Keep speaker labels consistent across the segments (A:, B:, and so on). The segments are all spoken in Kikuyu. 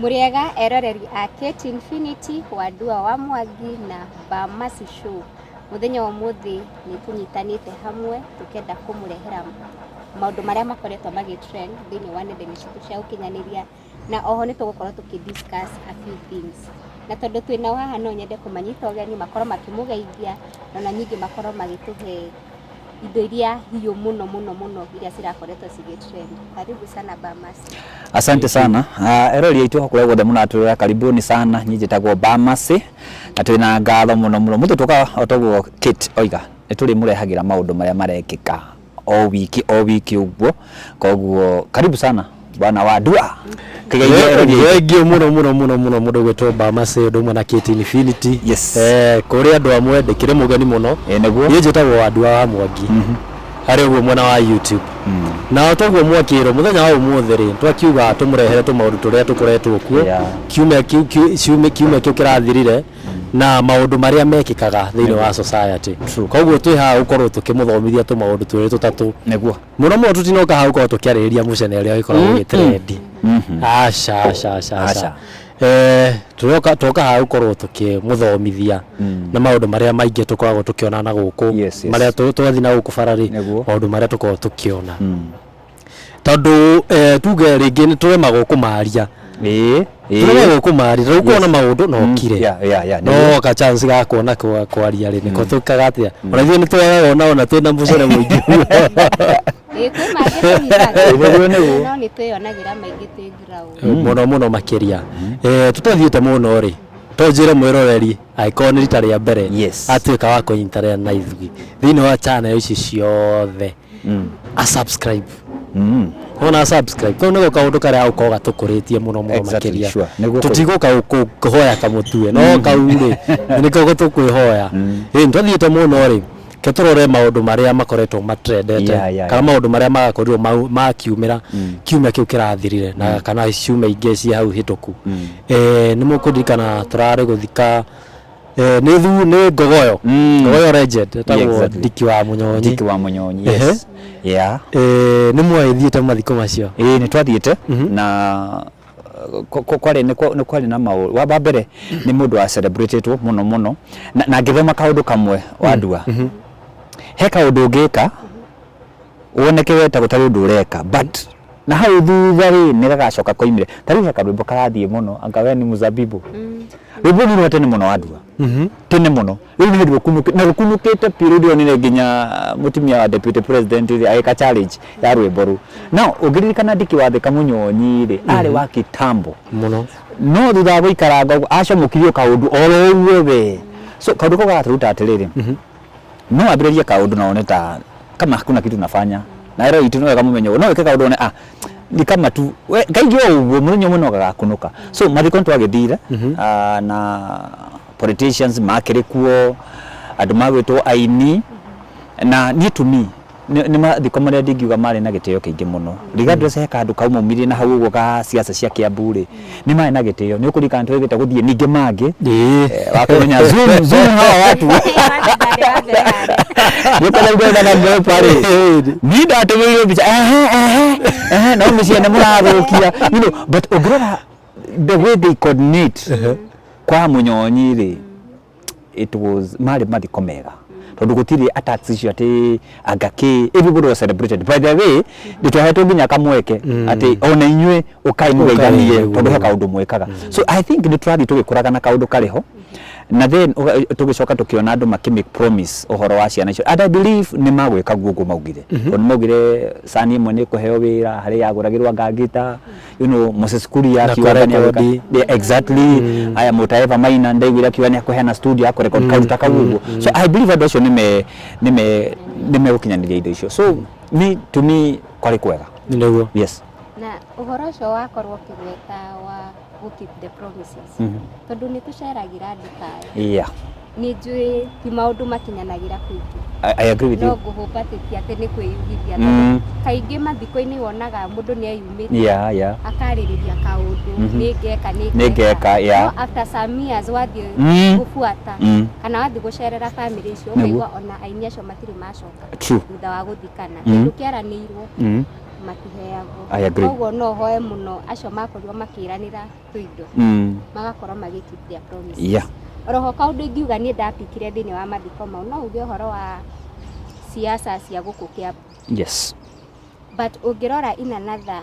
A: Mũrĩega eroreri a Kate Infinity, Wandua wa Mwangi na Bamasi Show. Mũthenya wa ũmũthĩ nĩ tũnyitanĩte hamwe tũkenda kũmũrehera maũndũ marĩa makoretwo magĩ trend thĩinĩ wa nenda-inĩ citũ cia ũkinyanĩria, na oho nĩ tũgũkorwo tũkĩ discuss a few things. Na tondũ twĩ nao haha no nyende kũmanyita ũgeni makorwo makĩmũgeithia na ona ningĩ makorwo magĩtũhe indo iria hiũ mũno mũno mũno iria cirakoretwo cigĩ trend. Karibu sana Bamasi.
B: Asante sana. Erori aitũ kũrĩa guothe mũratwĩrora, karibuni sana. Niĩ njĩtagwo Bamasi na twĩna ngatho mũno mũno. Mũthĩ tũka o toguo Kate oiga, nĩ tũrĩmũrehagĩra maũndũ marĩa marekĩka o wiki o wiki ũguo. Koguo karibu sana bwana wa Dua. Kĩgeithie erori aitũ.
C: Thengiũ mũno mũno mũno mũno mũndũ gwĩtwo Bamasi ũndũ ũmwe na Kate Infinity.
B: Yes.
C: Kũrĩ andũ amwe ndĩkĩrĩ mũgeni mũno.
B: Ĩ nĩguo.
C: Niĩ njĩtagwo Wandua wa Mwangi harĩ ũguo mwena wa YouTube. Na o toguo mwakĩrwo mũthenya wa ũmũthĩ rĩ, twakiuga tũmũrehere tũmaũndũ tũrĩa tũkoretwo kuo kiumia kĩu kiumia kĩu kĩrathirire na maũndũ marĩa mekĩkaga thĩinĩ wa society. Koguo twĩ haha gũkorwo tũkĩmũthomithia tũmaũndũ twĩrĩ tũtatũ.
B: Nĩguo.
C: Mũno mũno tũtinoka haha gũkorwo tũkĩarĩrĩria mũcene ũrĩa ũgĩkoragwo ũgĩtrendi. Aca aca aca aca. Tũroka twoka haha gũkorwo tũkĩmũthomithia na maũndũ marĩa maingĩ tũkoragwo tũkĩona na gũkũ, marĩa twathiĩ na gũkũ bara rĩ, maũndũ marĩa tũkoragwo tũkĩona. Tondũ tuge rĩngĩ nĩ tũremagwo kũmaria. Tũremagwo kũmaria, ta rĩu ũkona maũndũ na ũkire. No ka chance ga kuona kwaria rĩ, nĩko twĩkaga atĩa? Ona ithuĩ nĩ twagaga ona ona twĩna mũcere mũingĩ.
A: Ĩĩ kwĩ mangĩ tũhithaga.
B: Nĩguo nĩguo.
A: No nĩ twĩyonagĩra maingĩ twĩ ground.
C: Mũno mũno makĩria. Tũtathiĩte mũno rĩ, to njĩre mwĩroreri angĩkorwo nĩ rita rĩa mbere atuĩka wa kũnyitanĩra na ithuĩ thĩinĩ wa channel ici ciothe, a subscribe. Wona subscribe, kau nĩko kaũndũ karĩa gagũkorwo gatũkũrĩtie mũno mũno makĩria. Tũtigũka kũhoya kamũtue, no kau rĩ, nĩko tũkwĩhoya. Ĩĩ twathiĩte mũno rĩ, reke tũrore maũndũ marĩa makoretwo matrendete kana maũndũ marĩa magakorirwo makiumĩra kiumia kĩu kĩrathirire na kana ciumia ingĩ ciĩ hau hĩtũku. Nĩ mũkũririkana tũrarĩ gũthika nĩ thu nĩ Ngogoyo, Ngogoyo legend ĩtagwo Dicky wa Mũnyonyi.
B: Dicky wa Mũnyonyi, yes. Yeah.
C: Nĩ mwagĩthiĩte mathiko macio?
B: Ĩĩ nĩ twathiĩte na kwarĩ nĩ kwarĩ na maũndũ. Wa mbere nĩ mũndũ wa celebratetwo mũno mũno na ngĩthoma kaũndũ kamwe Wandua. He kaũndũ ũngĩka woneke we ta gũtarĩ ũndũ ũreka, but na hau thutha rĩ nĩ gagacoka koimĩre. Ta rĩu he karwĩmbo karathiĩ mũno, anga we ni mzabibu. Rwĩmbo rũu nĩ rwa tene mũno Wandua, tene mũno. Rĩu nĩ hĩndĩ rũkunũkĩte na rũkunũkĩte biũ rĩu ndĩronire nginya mũtumia wa deputy president rĩ agĩka challenge ya rwĩmbo rũu. Now ũngĩririkana Dicky Wathika Mũnyonyi rĩ, arĩ wa kitambo
C: mũno.
B: No thutha wa gũikaranga ũguo acomokirie o kaũndũ oro ũguo we. So kaũndũ kau gagatũruta atĩrĩrĩ, no wambĩrĩrie kaũndũ na wone ta kama hakuna kitu nafanya, na ero itũ nĩ wega mũmenye ũguo, no wĩke kaũndũ wone ah ni kama tu we kaingĩ o ũguo mũthenya ũmwe no gagakunũka. So mathiko nĩ twagĩthire na politicians makĩrĩ kuo, andũ magwĩtwo aini, na niĩ to me nĩ mathiko marĩa ndingiuga marĩ na gĩtĩo kĩingĩ mũno. Regardless he kandũ kaumaumirie na hau ũguo ga siasa cia Kiambu rĩ, nĩ marĩ na gĩtĩo. Nĩ ũkũririkana nĩ twagĩte gũthiĩ ningĩ mangĩ wa kũmenya zoom zoom hawa watu nĩ ũkona na ngoroba rĩ, niĩ ndatũmĩirwo mbica ehe ehe ehe no mĩciĩ nĩ mũrathũkia, but ũngĩrora the way they coordinate kwa Mũnyonyi rĩ, it was marĩ mathiko mega tondũ gũtirĩ attacks icio atĩ anga kĩ, everybody was celebrated. By the way, nĩ twahetwo nginya kamweke atĩ ona inyuĩ ũkai mũgeithanie tondũ he kaũndũ mwĩkaga. So I think nĩ tũrathiĩ tũgĩkũraga na kaũndũ karĩ ho, na then tũgĩcoka tũkĩona andũ makĩ make promise ũhoro wa ciana icio, and I believe nĩ magwĩka guo ũguo maugire, tondũ nĩ maugire cani ĩmwe nĩ ĩkũheo wĩra harĩa yagũragĩrwo anga ngita, Moses Kuria
C: Na
B: akiuga nĩ
C: kũrekondi.
B: agwĩka. Yeah, exactly. Aya Mũta Eva Maina ndaiguire akiuga nĩ akũheana studio ya kũrecord kaũndũ ta kau ũguo. So I believe andũ acio nĩ megũkinyanĩria indo icio. So me to me kwarĩ kwega.
C: Nĩguo.
B: Yes.
A: Na ũhoro ũcio wakorwo ũkĩgweta wa gũ keep the promises, tondũ nĩ tũceragĩra andũ ta aya, nĩ njũĩ ti maũndũ makinyanagĩra kũingĩ.
B: I agree with
A: No
B: you.
A: ngũhũpa atĩ ti atĩ nĩ kwĩyugithia, tondũ kaingĩ mathiko-inĩ wonaga mũndũ nĩ eyumĩtie akarĩrĩria kaũndũ, nĩ ngeka, nĩ
B: Nĩ ngeka, yeah.
A: No after some years wathiĩ gũbuata kana wathiĩ gũcerera family icio, ũkaigua ona aini acio matirĩ macoka thutha wa gũthikana. Kĩndũ kĩaranĩirwo. Matiheagwo.
B: I agree.
A: Koguo no hoe mũno acio makorirwo makĩranĩra tũindo magakorwo magĩ keep their promises. Oroho kaũndũ ingiuga niĩ ndapikire thĩinĩ wa mathiko mau, no uge ũhoro wa siasa cia gũkũ Kiambu. But ũngĩrora in another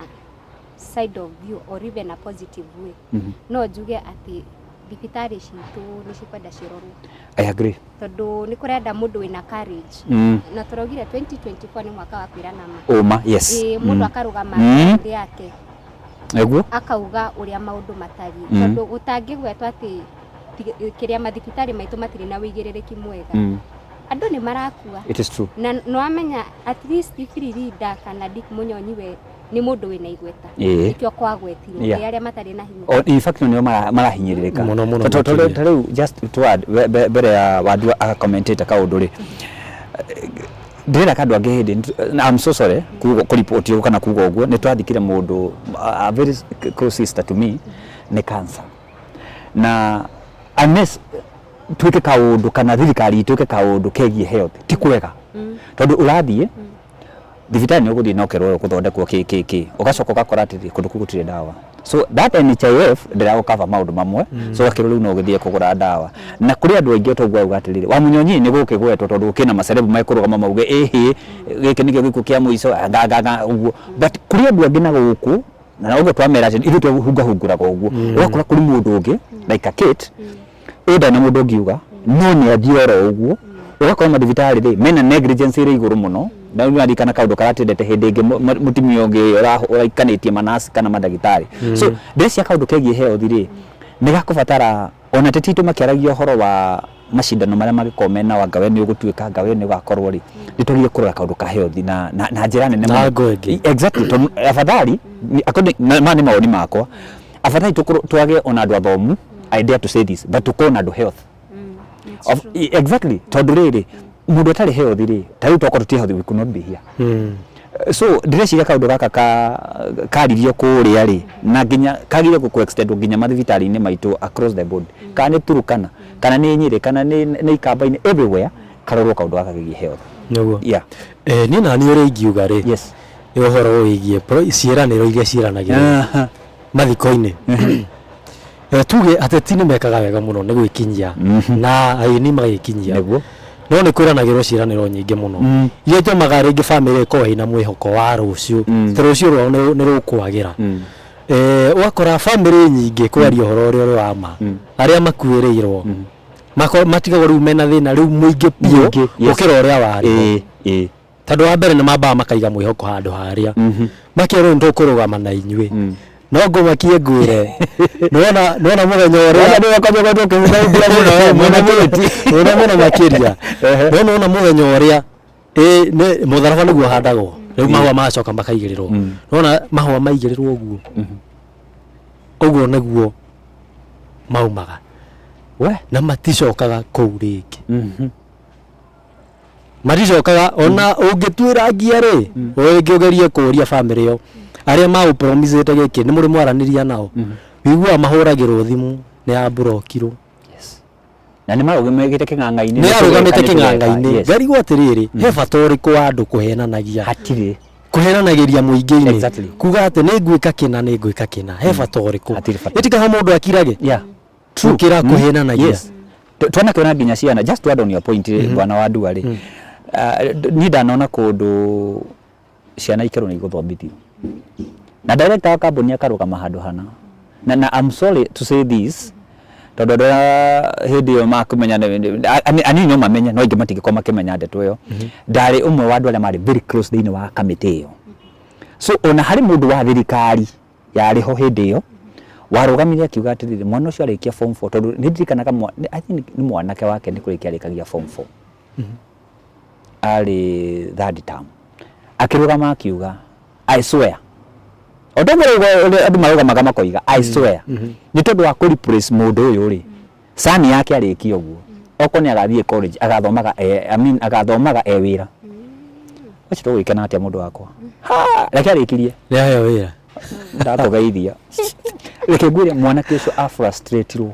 A: side of view or even a positive way, no njuge atĩ thibitarĩ citũ nĩ cikwenda cirorwo.
B: I agree.
A: Tondũ nĩ kũrenda mũndũ wĩna courage. Na tũraugire 2024 nĩ mwaka wa kwĩrana ma.
B: Ũma, yes.
A: Ĩĩ, mũndũ akarũgama thĩ yake.
B: Nĩguo?
A: Akauga ũrĩa maũndũ matariĩ. Tondũ gũtangĩgwetwo atĩ kĩrĩa mathibitarĩ maitũ matirĩ na ũigĩrĩrĩki mwega. Andũ nĩ marakua.
B: It is true.
A: Na nĩwamenya at least Free Leader kana Dick Mũnyonyi we nĩ mũndũ wĩna igweta. Nĩkĩo kwagwetirwo nĩ arĩa matarĩ na hinya.
B: In fact nĩo marahinyĩrĩrĩka.
C: Mũno, mũno
B: Ta
C: makĩria.
B: rĩu just to add, mbere ya Wandua agakomentĩte kaũndũ rĩ, ndĩrera kandũ angĩ hĩndĩ, I'm so sorry kũripoti ũguo kana kuga ũguo, nĩ twathikire mũndũ, a very close sister to me, nĩ cancer. Na unless twĩke kaũndũ kana thirikari itũ ĩke kaũndũ kegiĩ health, ti kwega. Tondũ ũrathiĩ thibitarĩ nĩ ũgũthiĩ na ũkerwo ũgũthondekwo kĩ kĩ kĩ, ũgacoka ũgakora atĩ kũndũ kũu gũtirĩ ndawa. So that NHIF ndĩragũcover maũndũ mamwe, so ũgakĩrwo rĩu no ũgĩthiĩ kũgũra ndawa. Na kũrĩ andũ aingĩ toguo auga atĩrĩrĩ, wa Mũnyonyi nĩ gũkĩgwetwo tondũ gũkĩna macerebu mekũrũgama mauge ĩhĩ gĩkĩ nĩkĩo gĩkuũ kĩa mũico, nga, nga, nga, ũguo. But kũrĩ andũ angĩ na gũkũ, na ũguo twamera atĩ ithuĩ twahungahungũraga ũguo, ũgakora kũrĩ mũndũ ũngĩ like a Kate, ĩ ndarĩ na mũndũ ũngiuga no nĩ athiĩ oro ũguo, ũgakora mathibitarĩ rĩ mena negligence ĩrĩ igũrũ mũno. Na rĩu nĩwaririkana kaũndũ karatendete hĩndĩ ĩngĩ mũtumia ũngĩ ũraikanĩtie manasi kana mandagĩtarĩ. So ndĩreciria kaũndũ kegiĩ health rĩ nĩ gakũbatara ona ateti aitũ makĩaragia ũhoro wa macindano marĩa mangĩkorwo mena anga we nĩ ũgũtuĩka, anga we nĩ ũgakorwo rĩ, nĩ twagĩrĩire kũrora kaũndũ ka health na njĩra nene
C: Na
B: mũno.
C: ngo ĩngĩ.
B: Exactly, tondũ afadhali, according, na maya nĩ mawoni makwa, afadhali twage ona andũ athomu, I dare to say this, but tũkorwo na andũ health.
A: It's true.
B: Exactly, tondũ rĩrĩ, mũndũ ũtarĩ health rĩ, ta rĩu tokorwo tũtirĩ health, we could not be here. So ndĩreciria kaũndũ gaka karirio kũrĩa rĩ, na nginya kagire gũkũ extend nginya mathibitarĩ-inĩ maitũ across the board. Kana nĩ Turkana, kana nĩ Nyĩrĩ, kana nĩ Ikamba-inĩ, everywhere karorwo kaũndũ gaka kegiĩ health.
C: Nĩguo.
B: Yeah.
C: Niĩ naniĩ ũrĩa ingiuga rĩ,
B: Yes.
C: nĩ ũhoro wĩgiĩ ciĩranĩro iria ciĩranagĩrwo mathiko-inĩ. Tuge ateti nĩ mekaga wega mũno nĩ gwĩkinyia na aini magĩkinyia.
B: Nĩguo.
C: No nĩ kwĩranagĩrwo ciĩranĩro nyingĩ mũno. Iria itũmaga rĩngĩ bamĩrĩ ĩkorwo ĩna mwĩhoko wa rũciũ. Tondũ rũciũ rwao nĩ rũkwagĩra. Ũgakora bamĩrĩ nyingĩ kwaria ũhoro ũrĩa ũrĩ wa ma. Arĩa makuĩrĩirwo. Matigagwo rĩu mena thĩna rĩu mũingĩ biũ
B: Mũingĩ, yes.
C: gũkĩra ũrĩa warĩ ho.
B: Ĩĩ.
C: Tondũ wa mbere nĩ mambaga makaiga mwĩhoko handũ harĩa. Makerwo nĩ tũkũrũgama na inyuĩ. No ngũmakie ngwĩre. Nĩwona mũthenya ũrĩa
B: Nĩwona nĩwakoretwo ũkĩhunga mũno we, mwena Kĩrĩti.
C: Mũno mũno makĩria. No nĩwona mũthenya ũrĩa, nĩ mũtharaba nĩguo ũhandagwo. Rĩu mahũa magacoka makaigĩrĩrwo. Nĩwona mahũa maigĩrĩrwo ũguo. Ũguo nĩguo maumaga.
B: We.
C: Na maticokaga kũu rĩngĩ. Maticokaga ona ũngĩtuĩra ngia rĩ, rĩngĩ ũgerie kũũria bamĩrĩ ĩyo. Arĩa maũpromisĩte gĩkĩ nĩ mũrĩ mwaranĩria nao. Wĩiguaga mahũragĩrwo thimũ nĩ amburokirwo.
B: Yes. Na nĩ marũgamĩte kĩng'ang'a-inĩ.
C: Nĩ arũgamĩte
B: Nĩ tũreka,
C: kĩng'ang'a-inĩ.
B: yes.
C: Ngarigwo atĩrĩrĩ, he bata ũrĩkũ wa andũ kũhenanagia?
B: Hatirĩ.
C: Kũhenanagĩria mũingĩ-inĩ.
B: Exactly.
C: Kuga atĩ nĩ ngwĩka kĩna, nĩ ngwĩka kĩna. He bata ũrĩkũ?
B: Hatirĩ bata.
C: Ĩtikaga mũndũ akirage.
B: Yeah.
C: True. Gũkĩra kũhenanagia.
B: Yes. Twanakĩona nginya ciana, just to add on your point, bwana wa Ndua rĩ. Niĩ ndanona kũndũ ciana ikerwo nĩ igũthomithio. Na director wa kambuni akarũgama handũ hana. Na I'm sorry to say this, tondũ andũ arĩa hĩndĩ ĩyo makũmenya anini no mamenye, no aingĩ matingĩkorwo makĩmenya ndeto ĩyo. Ndarĩ ũmwe wa andũ arĩa marĩ very close thĩinĩ wa kamĩtĩ ĩyo. So ona harĩ mũndũ wa thirikari yarĩ ho hĩndĩ ĩyo, warũgamire akiuga atĩrĩrĩ, mwana ũcio arĩkia form 4, tondũ nĩ ndirikanaga I think nĩ mwanake wake nĩ kũrĩkia arĩkagia form 4. Arĩ third term. Akĩrũgama akiuga, I swear. O ta ũguo ũrĩa andũ marũgamaga makoiga, I swear. Nĩ tondũ wa kũ replace mũndũ ũyũ rĩ, sani yake arĩkia ũguo. Okorwo nĩ agathiĩ college, agathomaga e, I mean, agathomaga e wĩra. Ũcio tũgũgĩkena atĩa mũndũ wakwa? Ha, reke arĩkirie.
C: Nĩ aheo wĩra.
B: Ndakũgeithia. Reke ngwĩre mwanake ũcio a frustratirwo.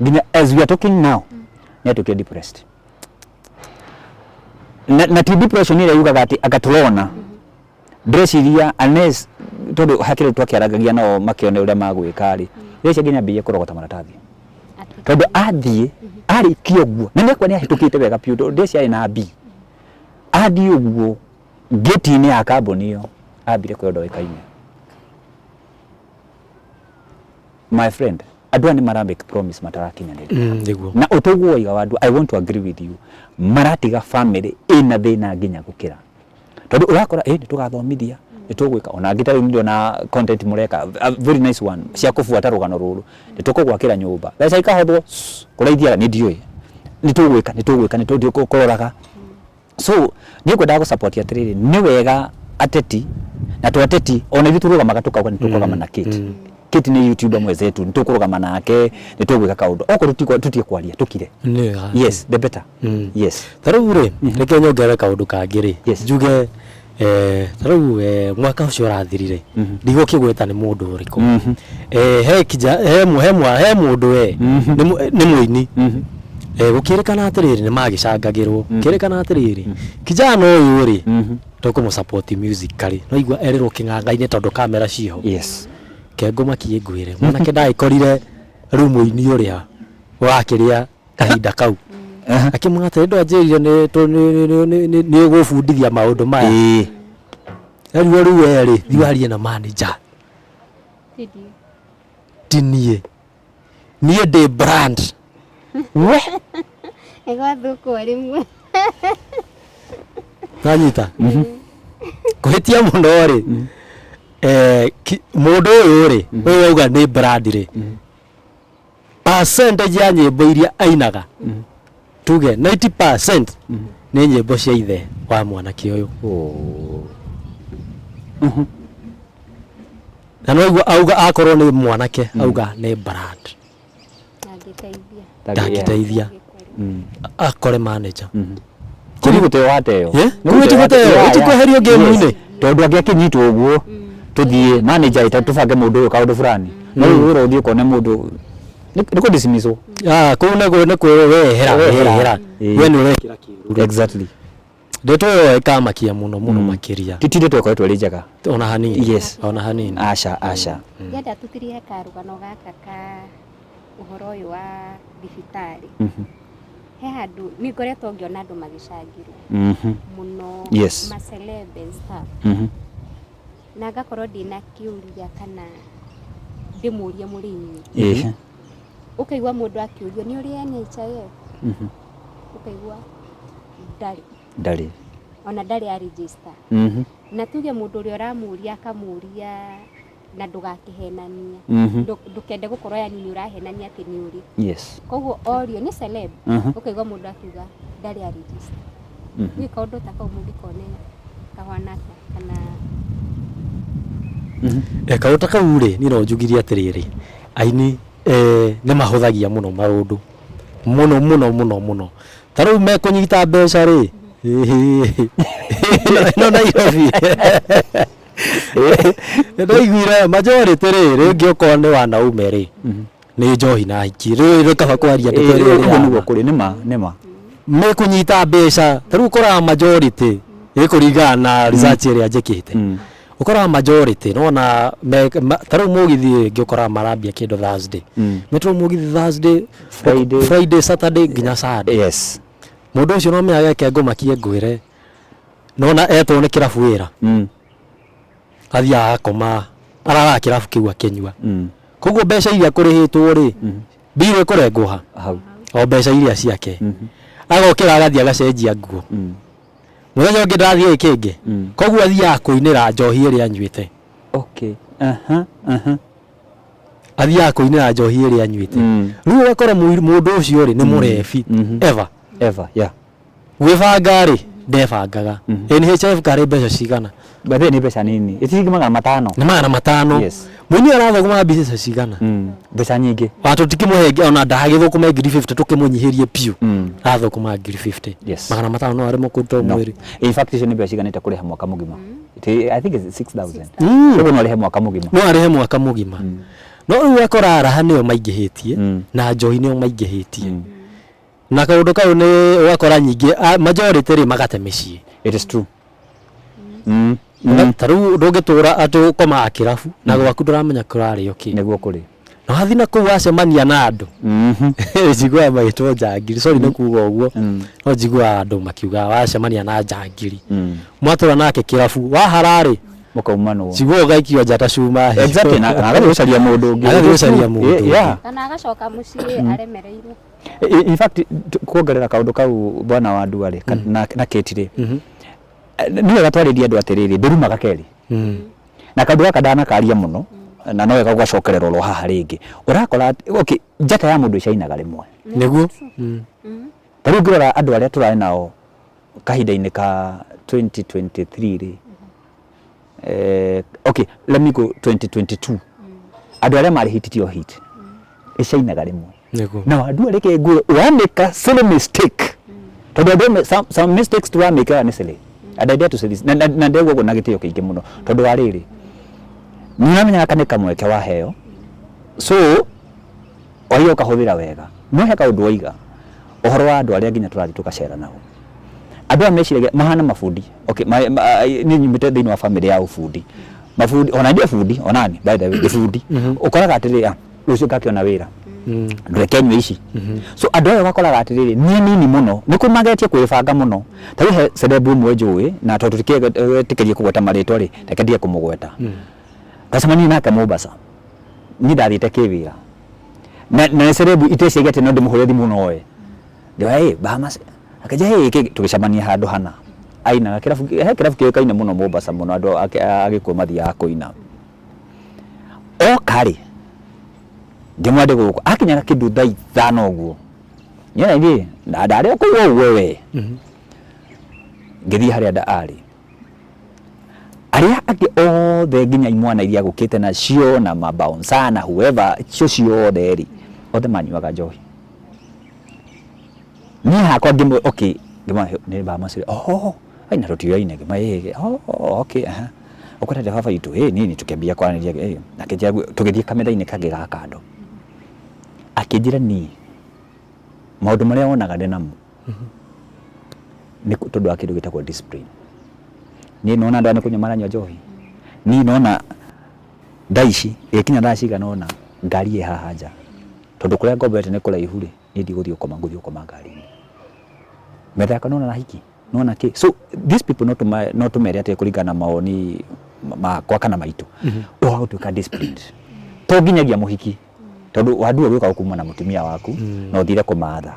B: Nginya as we are talking now, nĩ atuĩkire depressed. Na ti depression ĩrĩa yugaga atĩ anga tũrona. Ndĩreciria unless tondũ hakĩrĩ twakĩarangagia nao makĩone ũrĩa magwĩka rĩ, ndĩreciria nginya ambĩrĩrie kũrogota maratathi. Tondũ athiĩ arĩkia ũguo na nĩakwa nĩ ahĩtũkĩte wega biũ tondũ ndĩreciria arĩ na B. Athiĩ ũguo ngĩti-inĩ ya kambuni ĩyo ambire kwĩrwo ndoĩkaine. My friend, andũ aya nĩ mara make promise matarakinyanĩria.
C: Nĩguo.
B: Na ũtoguo waiga wa andũ, I want to agree with you, maratiga family ĩna thĩna nginya gũkĩra. Tondũ ũrakora ĩ nĩ tũgathomithia, nĩ tũgwĩka, ona angĩ ta rĩu ndĩrona content mũreka, a very nice one, cia kũbuata rũgano rũrũ, nĩ tũkũgwakĩra nyũmba, mbeca ikahothwo, kũrĩa ithiaga niĩ ndiũĩ, nĩ tũgwĩka, nĩ tũgwĩka, nĩ tũgũthiĩ kũroraga. So niĩ ngwendaga gũ support atĩrĩrĩ, nĩ wega ateti, na to ateti, ona ithuĩ tũrũgamaga tũkauga nĩ tũkũrũgama na Kate. Kate nĩ YouTuber mwenzetu, nĩ tũkũrũgama nake, nĩ tũgwĩka kaũndũ. Okorwo tũtige kwaria, tũkire.
C: Nĩ wega.
B: Yes, the better. Yes.
C: Ta rĩu rĩ, reke nyongerere kaũndũ kangĩ rĩ,
B: Yes.
C: njuge ta rĩu mwaka ũcio ũrathirire, ndigũkĩgweta nĩ mũndũ ũrĩkũ. He kija, he mũ- he mwa- he mũndũ we, nĩ mũini. Gũkĩrĩkana atĩrĩrĩ, nĩ magĩcangagĩrwo. Kĩrĩkana atĩrĩrĩ, kijana ũyũ rĩ, tũkũmũ support musically. No igua erĩrwo kĩng'ang'a-inĩ tondũ kamera ciĩho.
B: Yes.
C: Kengũmakie ngwĩre, mwanake ndagĩkorire rĩu mũini ũrĩa ũrakĩrĩa kahinda kau. Akĩmwĩra atĩrĩ, ndwanjĩrire nĩ ũgũbundithia maũndũ maya. Rĩu rĩu we rĩ, thiĩ warie na manager. Ti niĩ. Niĩ ndĩ brand.
B: We.
A: Ĩgwathũkwo rĩmwe.
C: Nanyita? Kũhĩtia mũno rĩ, mũndũ ũyũ rĩ, ũyũ wauga nĩ brand rĩ, percentage ya nyĩmbo iria ainaga, tuge 90% nĩ nyĩmbo cia ithe wa mwanake ũyũ. Na no igua auga akorwo nĩ mwanake auga nĩ brand.
A: Ndangĩteithia.
C: Ndangĩteithia. Akore manager.
B: Kũu ti gũteo wateo.
C: Eh? Kũu ti gũteo, ti kweherio game-inĩ.
B: Tondũ angĩakĩnyitwo ũguo tũthiĩ manager ĩta tũbange mũndũ ũyũ kaũndũ fulani. No rĩu wĩra ũthiĩ ũkone mũndũ nĩ kũ dismiss-wo.
C: Ah, kũu nĩ kwĩrwo we hera,
B: We hera.
C: hera. We nĩ ũrekĩra kĩruru.
B: Exactly.
C: Ndeto ĩyo ĩkamakia mũno mũno makĩria.
B: Ti ndeto ĩkoretwo ĩrĩ njega.
C: Ona hanini.
B: Yes.
C: Ona hanini.
B: Aca, aca.
A: Ngĩenda tũtirihe karũgano gaka ka ũhoro ũyũ wa thibitarĩ. He handũ nĩ ngoretwo ngĩona andũ magĩcangĩrwo mũno.
B: Yes.
A: Ma celeb and stuff. Na ngakorwo ndĩna kĩũria kana ndĩmũrie mũrĩ inyuĩ. Ũkaigua mũndũ akĩũrio nĩ ũrĩ NHIF? Ũkaigua ndarĩ.
B: Ndarĩ.
A: Ona ndarĩ a register. Na tuge mũndũ ũrĩa ũramũria akamũria na ndũgakĩhenanie. Ndũkende gũkorwo yani nĩ ũrahenania atĩ nĩ ũrĩ.
B: Yes.
A: Koguo orio nĩ celeb. Ũkaigua mũndũ akiuga ndarĩ a register. Nĩ kaũndũ ta kau mũngĩkone kahana atĩa kana
C: Kaũndũ ta kau rĩ, niĩ no njugirie atĩrĩrĩ, aini nĩ mahũthagia mũno maũndũ. Mũno mũno mũno mũno. Ta rĩu mekũnyita mbeca rĩ, ĩno Nairobi. Ndaiguire majority rĩ, rĩngĩ okorwo nĩ wanaume rĩ, nĩ njohi na hiki. Rĩu nĩ kaba kwaria ndeto ĩrĩa ĩrĩ
B: Ũguo nĩguo
C: ya ma.
B: kũrĩ, nĩ ma, nĩ ma.
C: Mekũnyita mbeca, ta rĩu ũkoraga majority ĩkũringana na research ĩrĩa njĩkĩte. Ũkoraga majority nĩwona ta rĩu mũgithi rĩngĩ ũkoraga marambia kĩndũ Thursday. Metwo mũgithi Thursday,
B: Friday.
C: Friday, Saturday nginya Sunday.
B: Yes.
C: Mũndũ ũcio no menya eke ngũmakie ngwĩre. Nĩwona etwo nĩ kĩrabu wĩra. Athiaga agakoma araraga kĩrabu kĩu akĩnyua. Koguo mbeca iria akũrĩhĩtwo rĩ, mbirũ ĩkũrengwo ha?
B: Hau.
C: O mbeca iria ciake. Agokĩra agathiĩ agacenjia nguo. Mũthenya ũngĩ ndathiĩ kĩngĩ. Koguo athiaga kũinĩra njohi ĩrĩa anyuĩte.
B: Okay. Aha, aha.
C: Athiaga kũinĩra njohi ĩrĩa anyuĩte. Rĩu ũgakora mũndũ ũcio rĩ nĩ mũrebi. Ever.
B: Ever, yeah.
C: Gwĩbanga rĩ ndebangaga. NHIF karĩ mbeca cigana?
B: By the way, nĩ mbeca nini. Ĩ ciringi 500.
C: Nĩ 500.
B: Yes.
C: Mũini arathũkũma mbeca cigana?
B: Mbeca nyingĩ.
C: Wa tũtikĩmũhe ona ndagĩthũkũme ngiri 50 tũkĩmũnyihĩrie biũ. Arathũkũma ngiri 50.
B: Yes.
C: 500 no aremwo kũruta o
B: No.
C: mweri.
B: In fact, icio nĩ mbeca ciganĩte kũrĩha mwaka mũgima. I think it's 6,000. Koguo no arĩhe mwaka mũgima.
C: No arĩhe mwaka mũgima. No rĩu ũgakora araha nĩo maingĩhĩtie na njohi nĩo maingĩhĩtie. Na kaũndũ kau nĩ ũgakora nyingĩ majority rĩ magate mĩciĩ.
B: It is true.
C: Ta rĩu ndũngĩtũra atĩ ũkomaga kĩrabu na gwaku ndũramenya kũrarĩo kĩ.
B: Nĩguo kũrĩ.
C: Na wathiĩ na kũu wacemania na andũ, njiguaga magĩtwo njangiri, sorry nĩ kuga ũguo, no njiguaga andũ makiuga wacemania na njangiri, mwatũra nake kĩrabu, wahara rĩ,
B: Mũkaumanwo.
C: njiguaga ũgaikio nja ta cuma hiũ.
B: Exactly, na agathiĩ gũcaria mũndũ ũngĩ.
C: Agathiĩ gũcaria mũndũ ũngĩ.
A: Kana agacoka mũciĩ aremereirwo.
B: In fact, kuongerera kaũndũ kau bwana wa ndua rĩ, na Kate rĩ, nĩ wega twarĩrie andũ atĩrĩrĩ, ndĩrumaga kerĩ. Na kaũndũ gaka ndanakaria mũno, na no wega gũgacokerera oro haha rĩngĩ. Ũrakora atĩ, okay, njata ya mũndũ ĩcainaga rĩmwe.
C: Nĩguo.
B: Ta rĩu ũngĩrora andũ arĩa tũrarĩ nao kahinda-inĩ ka 2023 rĩ, okay, let me go 2022. Andũ arĩa marĩ hit ti o hit. Ĩcainaga rĩmwe.
C: Nĩguo.
B: Na wandua reke ngwĩre, ũramĩka silly mistake. Tondũ andũ amwe, some mistakes tũramĩkaga nĩ silly. And I dare to say this. Na ndĩrauga ũguo na gĩtĩo kĩingĩ mũno. Tondũ wa rĩrĩ, nĩ ũramenya gaka nĩ kamweke waheo. So, waiga ũkahũthĩra wega. No he kaũndũ waiga, ũhoro wa andũ arĩa nginya tũrathiĩ tũgacera nao. Andũ aya meciragia mahana mabundi. Okay, niĩ nyumĩte thĩinĩ wa family ya ũbundi. Mabundi, ona ndiĩ bundi, ona niĩ, by the way, ndĩ bundi. Ũkoraga atĩrĩrĩ, rũciũ ngakĩona wĩra. Ndũreke nyue ici. So andũ aya ũgakoraga atĩrĩrĩ, nĩ anini mũno, nĩ kũmagetie kwĩbanga mũno. Ta rĩu he celeb ũmwe njũĩ, na tondũ tũtietĩkĩrie kũgweta marĩtwa rĩ, reke ndige kũmũgweta. Ndacemanirie nake Mombasa. Niĩ ndathiĩte kĩwĩra. Na nĩ celeb iteciragia atĩ no ndĩmũhũrĩre thimũ noe. Ngĩmwĩra, hey, Bahamas. Akĩnjĩra, hey, kĩ, tũgĩcemania handũ hana. Ainaga kĩrabu, he kĩrabu kĩũĩkaine mũno Mombasa mũno andũ a Gĩkũyũ mathiaga kũina. Oka rĩ, ngĩmwĩra ndĩ gũkũ. Akinyaga kĩndũ thaa ithano ũguo. Niĩ na niĩ, na ndarĩ o kũu ũguo we. Ngĩthiĩ harĩa arĩ. Arĩa angĩ othe nginya imwana iria gũkĩte nacio na mabouncer na whoever, cio ciothe rĩ, othe manyuaga njohi. Niĩ hakwa ngĩmwĩra okay, ngĩmwĩra nĩ Bahamas rĩ, oh, ai na tũtiũyaine, ngĩmwĩra ĩĩ, oh, okay, aha. Ũkwendete baba witũ? Ĩĩ nini, tũkĩambia kwaranĩria, ĩĩ, akĩnjĩra tũgĩthiĩ kametha-inĩ kangĩ ga kando. Akĩnjĩra niĩ, maũndũ marĩa wonaga ndĩ namo, nĩ tondũ wa kĩndũ gĩtagwo discipline. Niĩ nĩwona andũ aya nĩ kũnyua maranyua njohi? Niĩ nĩwona thaa ici, ĩgĩkinya thaa cigana ũna, ngari ĩ haha nja. Tondũ kũrĩa ngomborete nĩ kũraihu rĩ, niĩ ndigũthiĩ gũkoma, ngũthiĩ gũkoma ngari-inĩ. Metha yakwa nĩwona hiki? Nĩwona kĩ? So these people no tũmere atĩ kũringana na mawoni makwa kana maitũ, ũhoro wa gũtuĩka disciplined. To nginyagia mũhiki, tondũ wandua ũgĩũka gũkuma na mũtumia waku na ũthire kũmatha.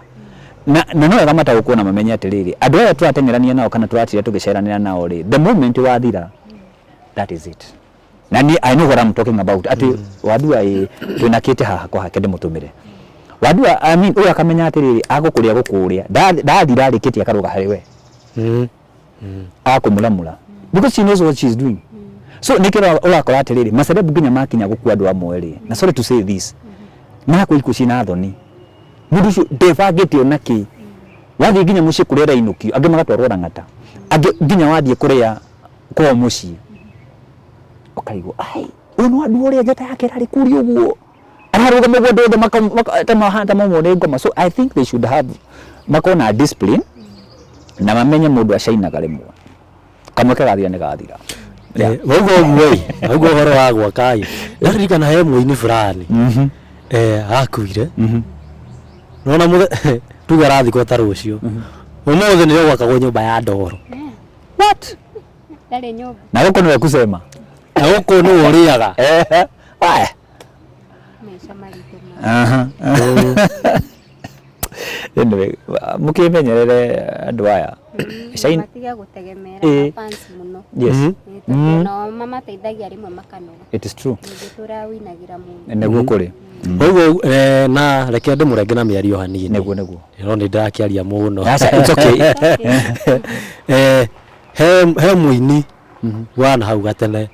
B: Na no wega mataũkwo na mamenye atĩrĩrĩ, andũ aya tũrateng'erania nao kana tũratira tũgĩceranĩra nao rĩ, the moment wathira, that is it. Na niĩ I know what I'm talking about. Atĩ wandua ĩ twĩna kĩte haha kwa hake ndĩmũtũmĩre. Wandua, I mean, ũyũ akamenya atĩrĩrĩ, agũkũrĩa gũkũrĩa. Ndathira rĩ, kĩte akarũga harĩ we. Agakũmũramũra. Because she knows what she's doing. So nĩkĩo ũrakora atĩrĩrĩ, maceleb nginya makinya gũkua andũ amwe rĩ, na sorry to say this, marakua ikuũ ciĩna thoni. Mũndũ ũcio ndebangĩte ona kĩ. Wathiĩ nginya mũciĩ kũrĩa arainũkio, angĩ magatwarwo Lang'ata. Angĩ nginya wathiĩ kũrĩa kwao mũciĩ, ũkaigua, ai, ũyũ nĩ wandua ũrĩa njata yake ĩrarĩ kũrĩa ũguo. Ararũgama ũguo andũ othe ta mahana ta maumwo nĩ ngoma. So I think they should have, makorwo na discipline, na mamenye mũndũ acainaga rĩmwe. Kamweke gathira nĩ gathira.
C: Wauga ũguo ĩ, wauga ũhoro wa gwaka ĩ, ndaririkana he mũini fulani, akuire, nona tuge arathikwo ta rũciũ, ũmũthĩ nĩrĩo gwakagwo nyũmba ya ndoro.
B: What?
A: Ndarĩ nyũmba.
B: Na gũkũ nĩwe kusema.
C: Na gũkũ nĩwe ũrĩaga.
B: Waya.
A: Maica maritũ ma.
B: Aha. Anyway, mũkĩmenyerere andũ aya. Shine.
A: Matige gũtegemera fans mũno.
B: Yes.
A: Nĩ tondũ nao mamateithagia rĩmwe makanoga.
B: It is true.
A: Mũngĩtũra ũinagĩra mũndũ.
B: Nĩguo kũrĩ.
C: Koguo na reke ndĩmũrenge na mĩario hanini.
B: Nĩguo nĩguo.
C: No nĩ ndĩrakĩaria mũno.
B: Aca, it's okay.
C: He mũini wa na hau gatene.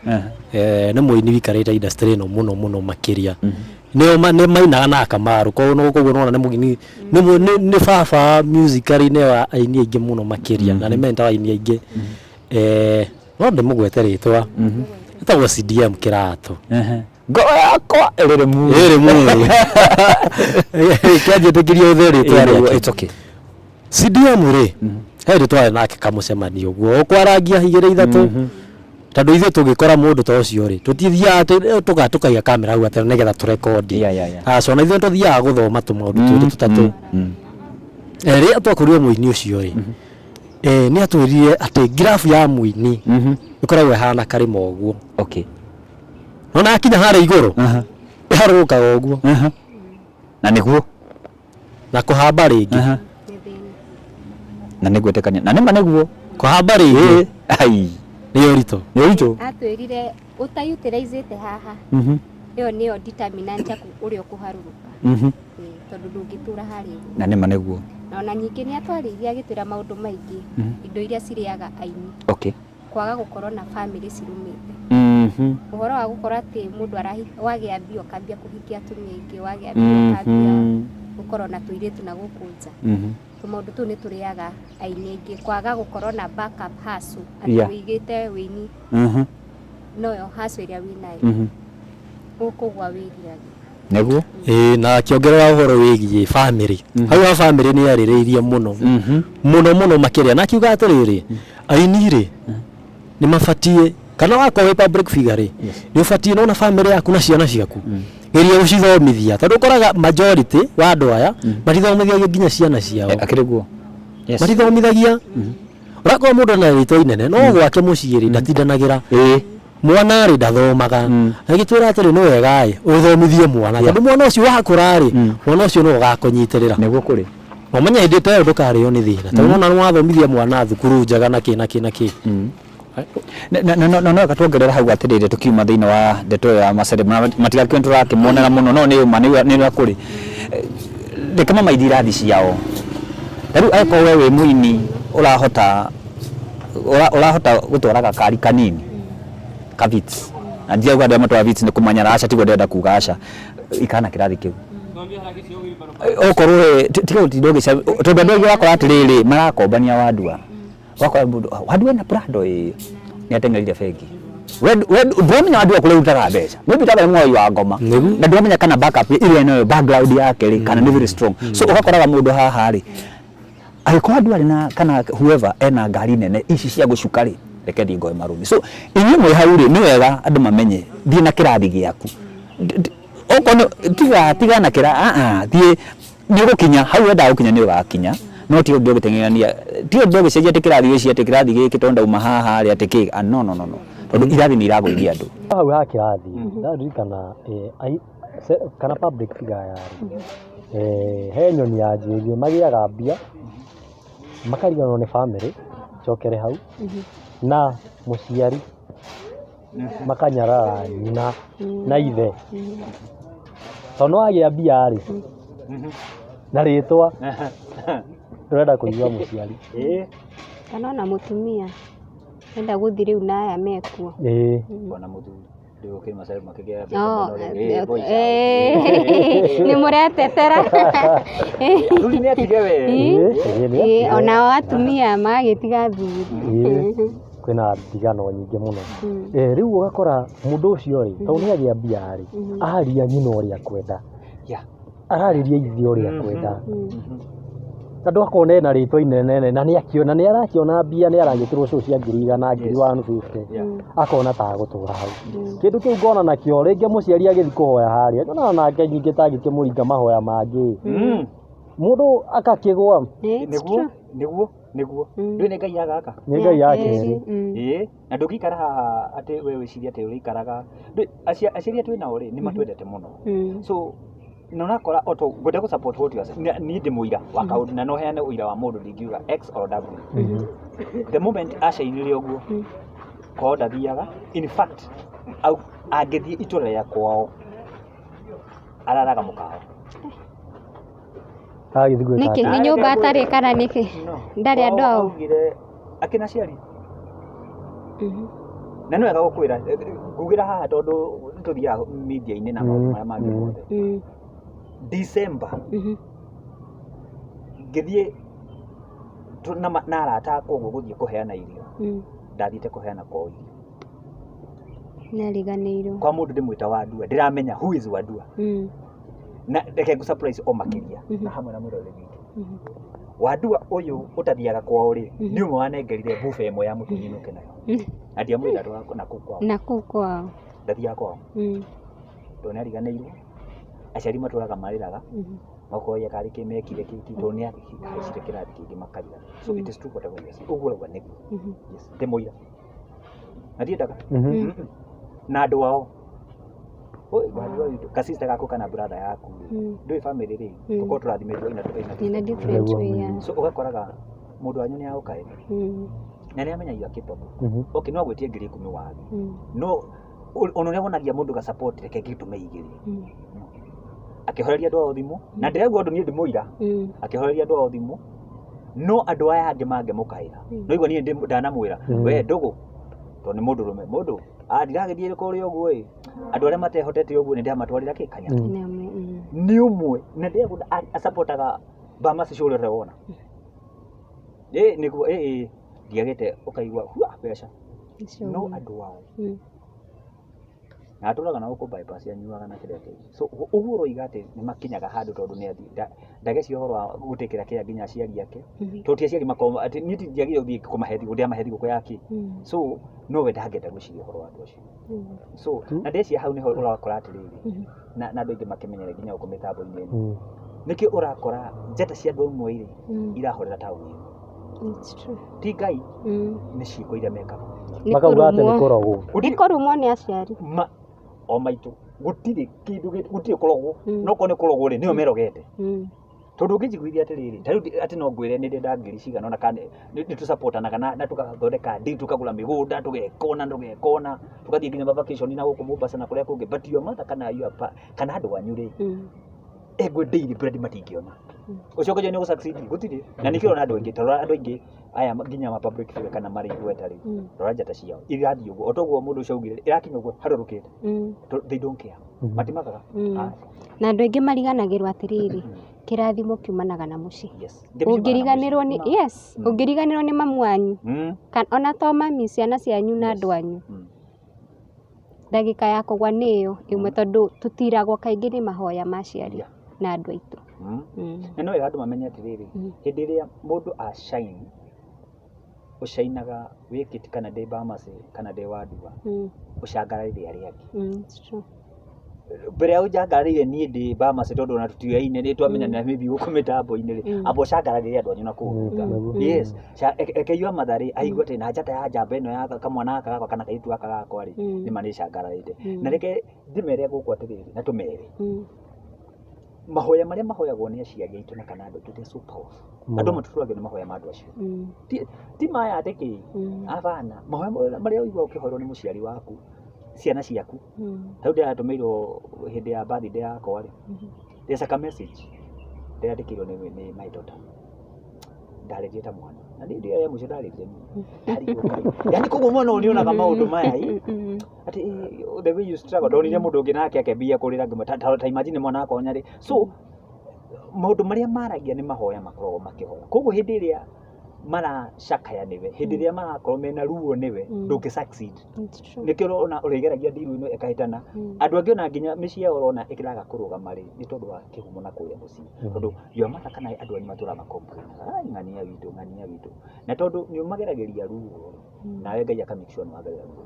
C: Nĩ mũini wĩikarĩte industry ĩno mũno mũno makĩria. Nĩo nĩ mainaga na Kamaru, koguo nĩwona nĩ mũini, nĩ baba musically-inĩ wa aini aingĩ mũno makĩria, na nĩ mendete aini aingĩ. No ndĩmũgwete rĩtwa, etagwo CDM Kĩratũ.
B: Ngoro yakwa ĩrĩ Limuru.
C: Ĩrĩ Limuru. Kĩanjĩtĩkĩria ũthĩ rĩtwa rĩake.
B: It's okay.
C: CDM rĩ, he hĩndĩ twarĩ nake kamũcemanio ũguo, ũkwarangia igĩrĩ ithatũ, Tondũ ithuĩ tũngĩkora mũndũ ta ũcio rĩ, tũtithiaga atĩ tũkaiga kamera hau atĩ nĩgetha tũrekondi. Aca, ona ithuĩ nĩtũthiaga gũthoma tũmaũndũ twĩrĩ tũtatũ. Rĩrĩa twakorire mũini ũcio rĩ, nĩ atwĩrire atĩ ngirabu ya mũini ĩkoragwo ĩhana karĩma ũguo. Nona yakinya harĩa igũrũ, ĩharũrũkaga ũguo.
B: Na nĩguo.
C: Na kũhamba rĩngĩ.
A: Nĩ thĩna.
B: Na nĩ gwĩtĩkania. Na nĩma nĩguo.
C: Kũhamba rĩngĩ.
B: Ai.
C: Nĩ ũritũ.
B: Nĩ ũritũ.
A: Atwĩrire ũtaiutilizĩte haha. Ĩyo nĩyo determinant ya ũrĩa ũkũharũrũka. Tondũ ndũngĩtũra harĩa ũguo.
B: Na nĩma nĩguo.
A: Na ona ningĩ nĩ atwarĩirie agĩtwĩra maũndũ maingĩ. Indo iria cirĩaga aini. Kwaga gũkorwo na famĩlĩ cirũmĩte. Ũhoro wa gũkorwo atĩ mũndũ wagĩa mbia ũkambia kũhikia atumia aingĩ, wagĩa mbia ũkambia gũkorwo na tũirĩtu na gũkũ nja. Tũmaũndũ tũu nĩ tũrĩaga aini aingĩ. Kwaga gũkorwo na backup hustle, atĩ wĩigĩte wĩini noyo hustle ĩrĩa wĩnayo. Ũkũgwa wĩrirage.
B: Nĩguo?
C: Ĩĩ, na akĩongerera ũhoro wĩgiĩ famĩlĩ. Hau ha famĩlĩ nĩ arĩrĩirie mũno. Mũno mũno makĩria. Na akiuga atĩrĩrĩ, aini rĩ, nĩ mabatiĩ, kana wakorwo wĩ public figure rĩ, nĩ ũbatiĩ nĩwona famĩlĩ yaku na ciana ciaku, geria gũcithomithia. Tondũ ũkoraga majority wa andũ aya, matithomithagia nginya ciana ciao.
B: Akĩrĩ guo.
C: Matithomithagia. Ũrakora mũndũ ena rĩtwa inene, no gwake mũciĩ rĩ, ndatindanagĩra. Mwana rĩ ndathomaga. Agĩtwĩra atĩrĩ nĩ wega ĩ, ũthomithie mwana. Tondũ mwana ũcio wakũra rĩ, mwana ũcio nĩwe ũgakũnyitĩrĩra.
B: Nĩguo kũrĩ.
C: Na ũmenye hĩndĩ ta ĩyo ndũkarĩo nĩ thĩna. Tondũ nĩwona nĩwathomithia mwana thukuru njega na kĩ na kĩ na kĩ.
B: Na no reke tuongerere hau atĩrĩrĩ tũkiuma thĩinĩ wa ndeto ĩyo ya maceleb matigakĩone tũrakĩmonera mũno no nĩ ũma nĩ ũrĩa kũrĩ. Reke mamaithie irathi ciao. Ta rĩu angĩkorwo we wĩ mũini ũrahota ũrahota gũtwara gakari kanini ka Vitz na ndirauga andũ arĩa matwaraga Vitz nĩ kũmanyara aca tiguo ndĩrenda kuga aca ikara na kĩrathi kĩu okorwo we tiga gũtinda ũgĩca tondũ andũ aingĩ ũrakora atĩrĩrĩ marakombania wandua ũgakora mũndũ wandua ena Prado ĩĩ nĩ ateng'erire bengi we ndũramenya wandua kũrĩa ũrutaga mbeca maybe taga nĩ mwoi wa ngoma na ndũramenya kana backup ĩrĩa ĩnayo background yake rĩ kana nĩ very strong so ũgakoraga mũndũ haha rĩ angĩkorwo andũ arĩ na kana whoever ena ngari nene ici cia gũcuka rĩ reke thiĩ ngoe marũni so inyuĩ mwĩ hau rĩ nĩ wega andũ mamenye thiĩ na kĩrathi gĩaku okorwo tiga tiga na kĩra a thiĩ nĩ ũgũkinya hau wendaga gũkinya nĩ ũgakinya no ti ũndũ ũgĩteng'erania ti ũndũ ũgĩcenjia atĩ kĩrathi gĩci atĩ kĩrathi gĩkĩ tondũ ndauma haha rĩ atĩ kĩ no no no no tondũ irathi nĩ iragũithia andũ.
C: Hau ha kĩrathi ndaririkana kana public figure aya rĩ, he nyoni yanjĩrire magĩaga mbia makariganĩrwo nĩ bamĩrĩ, njokere hau, na mũciari makanyarara nyina na ithe. Tondũ nĩwagĩa mbia rĩ, na rĩtwa ndũrenda kũigua mũciari.
A: Kana ona mũtumia enda gũthiĩ rĩu na aya mekuo.
B: Ona mũthuri. Rĩu ũkĩrĩ macari makĩgĩa mbeca
A: No,
B: mũno rĩu. Ĩ, boys
A: nĩ mũretetera.
B: Athuri nĩ atige we.
A: Ĩ, onao atumia magĩtiga athuri.
C: Kwĩna ndigano nyingĩ mũno. Rĩu ũgakora mũndũ ũcio rĩ, tondũ nĩ agĩa mbia rĩ, aria nyina ũrĩa akwenda. Ararĩria ithe ũrĩa akwenda. Tondũ akona ena rĩtwa inene na nĩ akĩona nĩ arakĩona mbia nĩ aragĩkĩrwo show cia 100,000 ngiri 150 akona ta agũtũra hau. Kĩndũ kĩu ngona nakĩo rĩngĩ mũciari agĩthiĩ kũhoya harĩa nyonaga nake ningĩ ta agĩkĩmũringa mahoya mangĩ. Mũndũ agakĩgwa.
B: Nĩguo, nĩguo, nĩguo. Ndũĩ nĩ Ngai agaka?
C: Nĩ Ngai ya kerĩ.
B: Ĩĩ, na ndũngĩikara haha atĩ we wĩcirie atĩ ũrĩikaraga. Aciari aya twĩnao rĩ, nĩ matwendete mũno. So na ũrakora oto ngwenda gũ support what you are saying. Niĩ ndĩ mũira wa kaũndũ na no heane ũira wa mũndũ ndingiuga X or W. The moment acainire ũguo, kwao ndathiaga. In fact, angĩthiĩ itũra rĩa kwao, araraga mũkawa.
C: Agagĩthiĩ gwĩka
A: Nĩkĩ?
C: atĩa?
A: Nĩ nyũmba atarĩ kana nĩkĩ? Ndarĩ andũ ao?
B: Augire akĩna aciari na nĩ wega gũkwĩra ngugĩra haha tondũ nĩ tũthiaga media-inĩ na maũndũ marĩa mangĩ mothe. December ngĩthiĩ na arata akwa ũguo gũthiĩ kũheana irio, ndathiĩte kũheana kwao irio.
A: Nĩariganĩirwo.
B: Kwa mũndũ ndĩmwĩta Wandua, ndĩramenya who is Wandua. Na reke ngũ surprise o makĩria na hamwe na mwĩroreri witũ. Wandua ũyũ ũtathiaga kwao rĩ, nĩ ũmwe wanengerire buba ĩmwe ya mũtu nyinũke nayo. Na ndiamwĩra andũ a na kũu kwao.
A: Na kũu kwao.
B: Ndathiaga kwao. Tondũ nĩ ariganĩirwo, aciari matũraga marĩraga, magakorwo ye karĩ kĩ mekire kĩ tondũ nĩ ahaicire kĩrathi kĩngĩ makariganĩrwo. So it is true whatever you are saying. Ũguo ũrauga nĩguo. Yes, ndĩ mũira. Na ndiendaga. Na andũ ao. Oi, wandua witũ, ka sister gaku kana brother yaku rĩ, ndũĩ family rĩ, tũkorwo tũrathimĩtwo in a
A: In a
B: different
A: different way, yeah.
B: So ũgakoraga mũndũ wanyu nĩ agũkaĩra na nĩ amenya you are capable. Okay, no agwĩtie 10,000 wage. No ona ũrĩa wonagia mũndũ ga support reke ngĩtũme igĩrĩ. Akĩhoreria andũ ao thimũ na ndĩraigua ũndũ niĩ ndĩ mũira. Akĩhoreria andũ ao thimũ no andũ aya angĩ mangĩmũkaĩra. No igua niĩ ndanamwĩra we ndũgũ tondũ nĩ mũndũrũme mũndũ ah ndiragĩthiĩ kũrĩa ũguo ĩ andũ arĩa matehotete ũguo nĩ ndamatwarĩra kĩ kanya. Nĩ ũmwe na ndĩrenda asapotaga Bamasi show ũrĩa ũrewona. Ĩ nĩguo ĩ ĩ ndiagĩte ũkaigua hua mbeca no andũ ao na atũraga na gũkũ bypass anyuaga na kĩrĩa kĩngĩ. So ũguo ũroiga atĩ nĩ makinyaga handũ tondũ nĩ athiĩ ndagecia ũhoro wa gũtĩkĩra kĩa nginya aciari ake. Tondũ ti aciari makoragwo atĩ niĩ ndiagĩrĩirwo gũthiĩ kũmahe thigũkũ ndĩramahe thigũkũ ya kĩ. So no we ndangĩenda gwĩciria ũhoro wa andũ acio. So na ndeciria hau nĩho ũrakora atĩrĩrĩ na andũ aingĩ makĩmenyere nginya gũkũ mĩtambo-inĩ ĩno. Nĩkĩo ũrakora njata cia andũ amwe rĩ irahorera taũni ĩno.
A: It's true.
B: Ti Ngai nĩ ciĩko iria mekaga.
C: Makauga atĩ nĩ kũrogwo.
A: Nĩ kũrumwo nĩ aciari.
B: Ma o maitũ gũtirĩ kĩndũ gũtirĩ kũrogwo. No korwo nĩ kũrogwo rĩ nĩo merogete. Tondũ ũngĩnjiguithia atĩrĩrĩ ta rĩu atĩ no ngwĩre nĩ ndĩrenda ngiri cigana ũna kana nĩ tũsupportanaga na tũgathondeka deal tũkagũra mĩgũnda tũgekona tũgekona tũgathiĩ nginya ma vacation na gũkũ Mombasa na kũrĩa kũngĩ but your mother kana your kana andũ anyu rĩ engwe daily bread matingĩona. Ũcoke ũnjĩre nĩ ũgũ succeed gũtirĩ. Na nĩkĩo ũrona andũ aingĩ ta rora andũ aingĩ aya nginya ma public figure kana marĩ igweta rĩ rora njata ciao irathiĩ ũguo o toguo mũndũ ũcio augire ĩrakinya ũguo harũrũkĩte. They don't care. Matimakaga.
A: Na andũ aingĩ mariganagĩrwo atĩrĩrĩ kĩrathimo kiumanaga na mũciĩ.
B: Yes.
A: Ũngĩriganĩrwo nĩ yes, ũngĩriganĩrwo nĩ mamu wanyu kana ona to mami ciana cianyu na andũ anyu ndagĩka ya kũgwa nĩ ĩyo ĩmwe tondũ tũtiragwo kaingĩ nĩ mahoya ma aciari na andũ aitũ.
B: Na no wega andũ mamenye atĩrĩrĩ hĩndĩ ĩrĩa mũndũ a shine ũcainaga wĩ Kit kana ndĩ Bamasi kana ndĩ Wandua ũcangararĩre arĩa angĩ.
A: It's true.
B: Mbere ya ũnjangararĩire niĩ ndĩ Bamasi tondũ ona tũtiũyaine nĩ twamenyanĩra maybe gũkũ mĩtambo-inĩ rĩ amba ũcangararĩre andũ anyu na kũu thutha. Yes. Reke your mother rĩ aigue atĩ na njata ya njamba ĩno ya kamwana gaka gakwa kana kairĩtu gaka gakwa rĩ nĩ ma nĩ ĩcangararĩte. Na reke ndĩmere gũkũ atĩrĩrĩ na tũmere mahoya marĩa mahoyagwo nĩ aciari aitũ na kana andũ aitũ they are so powerful. Andũ amwe tũtũragio nĩ mahoya ma andũ acio. Ti maya atĩ kĩ abana mahoya marĩa ũiguaga ũkĩhoerwo nĩ mũciari waku ciana ciaku. Ta rĩu ndĩratũmĩirwo hĩndĩ ya birthday yakwa rĩ there's a message ndĩrandĩkĩirwo nĩ my daughter. Ndarĩrire ta mwana na niĩ ndĩ ya mũico ndarĩrire niĩ. Ndarigwo Ngai. Yaani koguo mwana ũyũ nĩonaga maũndũ maya ĩ atĩ the way you struggle ndonire mũndũ ũngĩ nake akĩambia kũrĩra ngĩmwĩra ta imagine mwana wakwa nyarĩ. So maũndũ marĩa maragia nĩ mahoya makoragwo makĩhoya. Koguo hĩndĩ ĩrĩa maracakaya nĩwe, hĩndĩ ĩrĩa marakorwo mena ruo nĩwe, ndũngĩ succeed. Nĩkĩo ũrona ũrĩgeragia deal ĩno ĩkahĩtana. Andũ angĩ ona nginya mĩciĩ yao ũrona ĩkĩraga kũrũgama rĩ, nĩ tondũ wa kĩhumo na kũrĩa mũciĩ. Tondũ your mother kana andũ anyu matũraga ma complain ai ng'ania witũ, ng'ania witũ. Na tondũ nĩ ũmageragĩria ruo, nawe Ngai aka make sure nĩ wagerera ruo.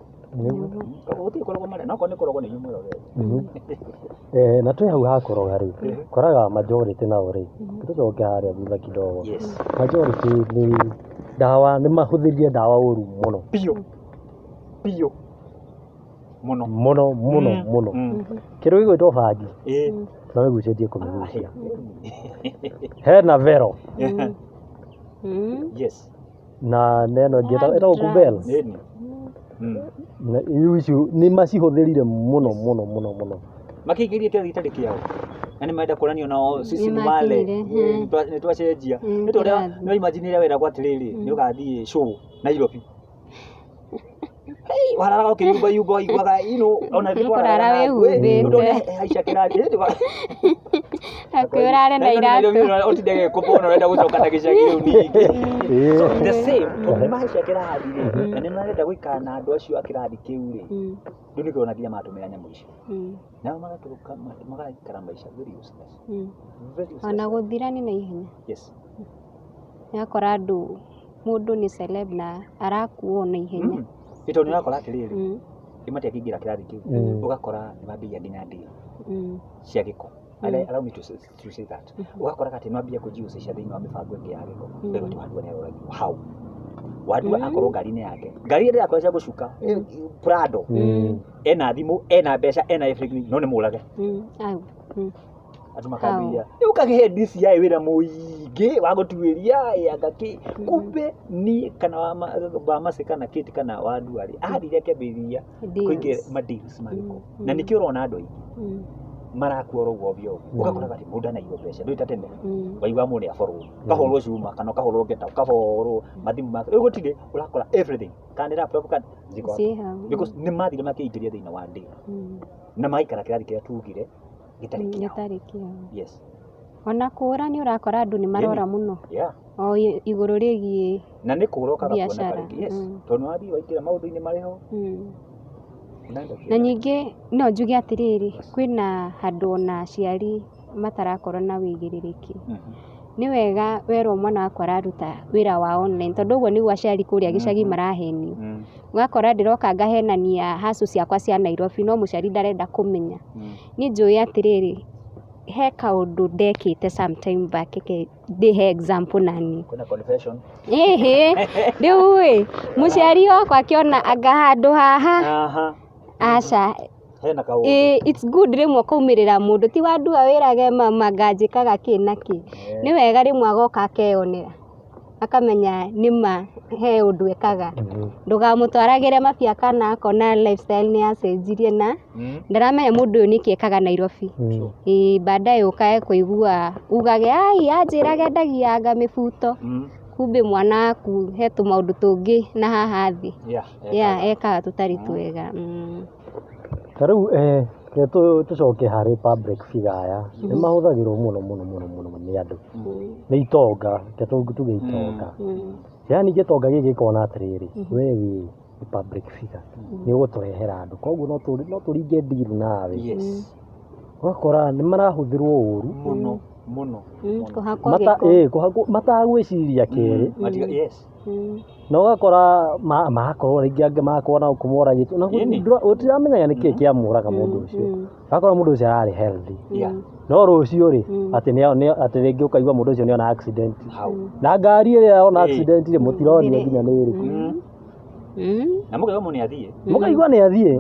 B: Koguo gũtirĩ kũrogwo marĩa, no okorwo nĩ kũrogwo nĩ inyuĩ mwĩrogete.
C: Na twĩ hau ha kũroga rĩ, koraga majority nao rĩ, tũcoke harĩa thutha kidogo.
B: Yes.
C: Majority nĩ ndawa, nĩ mahũthĩrire ndawa ũru mũno.
B: Biũ. Biũ. Mũno.
C: Mũno mũno mũno. Kĩndũ gĩgwĩtwo bangi, na wĩgucĩtie kũmĩgucia. Hena vero.
B: Yes.
C: Na neno ĩngĩ ĩtagwo kubel.
B: Nĩni.
C: Na iu icio nĩ macihũthĩrire mũno mũno mũno mũno.
B: Makĩingĩria kĩrathi gĩtarĩ kĩao. Na nĩ marenda kuonania nao sisi ni wale nĩ twacenjia. Nĩ ta ũrĩa no imagine ũrĩa weragwo atĩrĩrĩ nĩ ũgathiĩ show Nairobi. Hey, wararaga ũkĩyumba yumba waiguaga you know ona
A: Nĩ kũrara wĩhumbĩte.
B: Haica kĩrathi.
A: Hakuhĩ ũrare na iratũ.
B: Ũtinde gĩkũpũ na ũrenda gũcoka na gĩcagi rĩu ningĩ. So the same, tondũ nĩ mahaica kĩrathi rĩ, na nĩ marenda gũikara na andũ acio a kĩrathi kĩu rĩ, rĩu nĩkĩo ũrona nginya maratũmĩra nyamũ icio. Nao magatũrũka magaikara maica very useless. Very useless.
A: Ona gũthira nĩ na ihenya.
B: Yes.
A: Ũgakora andũ, mũndũ nĩ celeb na arakuo na ihenya.
B: Nĩ tondũ nĩ ũrakora atĩrĩrĩ, nĩ matiakĩingĩra kĩrathi kĩu, ũgakora nĩ mambĩrĩria nginya deal cia gĩko. Allow me to say that. Ũgakora atĩ nĩ wambia kũjihusisha thĩinĩ wa mĩbango ĩngĩ ya gĩko. Ũkaigua atĩ Wandua nĩ aroragirwo. How? Wandua akorwo ngari-inĩ yake. Ngari ĩrĩa ĩrakorwo cia gũcuka, Prado, ena thimũ, ena mbeca, ena everything, no nĩ mũrage.
A: Au.
B: Andũ makambĩrĩria rĩu ũkakĩhe DCI wĩra mũingĩ wa gũtuĩria ĩ anga kĩ kumbe niĩ kana Wamacĩ kana Kate kana Wandua rĩ athire akĩambĩrĩria kũingĩra ma deals ma gĩko na nĩkĩo ũrona andũ aingĩ marakua oro ũguo ovyo ovyo ũgakora atĩ mũndũ anaiywo mbeca ndũĩ ta tene waigua mũndũ nĩ aborwo ũkahũrwo cuma kana ũkahũrwo ngeta ũkahũrwo mathimũ make rĩu gũtirĩ ũrakora everything kana nĩ laptop kana ziko hapo.
A: Ciĩ hau.
B: Because nĩ mathire makĩingĩria thĩinĩ wa deal na magaikara kĩrathi kĩrĩa tugire gĩtarĩ kĩao.
A: Gĩtarĩ kĩao.
B: Yes.
A: Ona kũra nĩ ũrakora andũ nĩ marora mũno.
B: Yeah.
A: O igũrũ rĩgiĩ
B: Na nĩ kũra ũkaga kuoneka
A: biacara.
B: rĩngĩ. Yes. Tondũ nĩ wathiĩ waingĩra maũndũ-inĩ marĩ ho.
A: Na ningĩ no njuge atĩrĩrĩ, kwĩna handũ ona aciari matarakorwo na wĩigĩrĩrĩki. Nĩ wega werwo mwana waku araruta wĩra wa online tondũ ũguo nĩguo aciari kũrĩa gĩcagi marahenio. Ũgakora ndĩroka ngahenania hustle ciakwa cia Nairobi no mũciari ndarenda kũmenya. Niĩ njũĩ atĩrĩrĩ, he kaũndũ ndekĩte sometime back reke ndĩhe example naniĩ.
B: Kwĩna confession.
A: Ĩhĩ, rĩu ĩ, mũciari wakwa akĩona anga handũ haha, aca.
B: Hena kaũndũ.
A: Ĩ, it's good rĩmwe kũumĩrĩra mũndũ ti wandua wĩrage mama nganjĩkaga kĩ na kĩ. Nĩ wega rĩmwe agoka akeyonera akamenya nĩma he ũndũ ekaga. Ndũkamũtwaragĩre mabia kana akona lifestyle nĩ yacenjirie na ndaramenya mũndũ ũyũ nĩkĩ ekaga Nairobi. Ĩ baadaye ũkae kũigua ugage ai anjĩraga endagia anga mĩbuto. Kumbe mwana waku he tũmaũndũ tũngĩ na haha thĩ. Yeah, ekaga tũtarĩ twega.
C: Ta rĩu reke tũcoke harĩ public figure aya, nĩ mahũthagĩrwo mũno mũno mũno mũno nĩ andũ, nĩ itonga, reke tuge itonga. Yaani gĩtonga gĩkĩ gĩkona atĩrĩrĩ, we wĩ public figure, nĩ ũgũtũrehera andũ, koguo no tũringe deal nawe. Ũgakora nĩ marahũthĩrwo ũru.
B: Mũno mũno.
A: Kũhakwo gĩko.
C: Kũhakwo matagwĩciria kerĩ. Na ũgakora magakorwo rĩngĩ angĩ magakorwo na kũmoragĩtwo na ũtiramenyaga nĩkĩ kĩamũraga mũndũ ũcio. Ũgakora mũndũ ũcio ararĩ healthy. No rũciũ rĩ, atĩ atĩ rĩngĩ ũkaigua mũndũ ũcio nĩona accident. Na ngari ĩrĩa ona accident rĩ, mũtironio nginya nĩ ĩrĩkũ.
B: Na mũkaigua mũndũ nĩ athiĩ.
C: Mũkaigua nĩ athiĩ.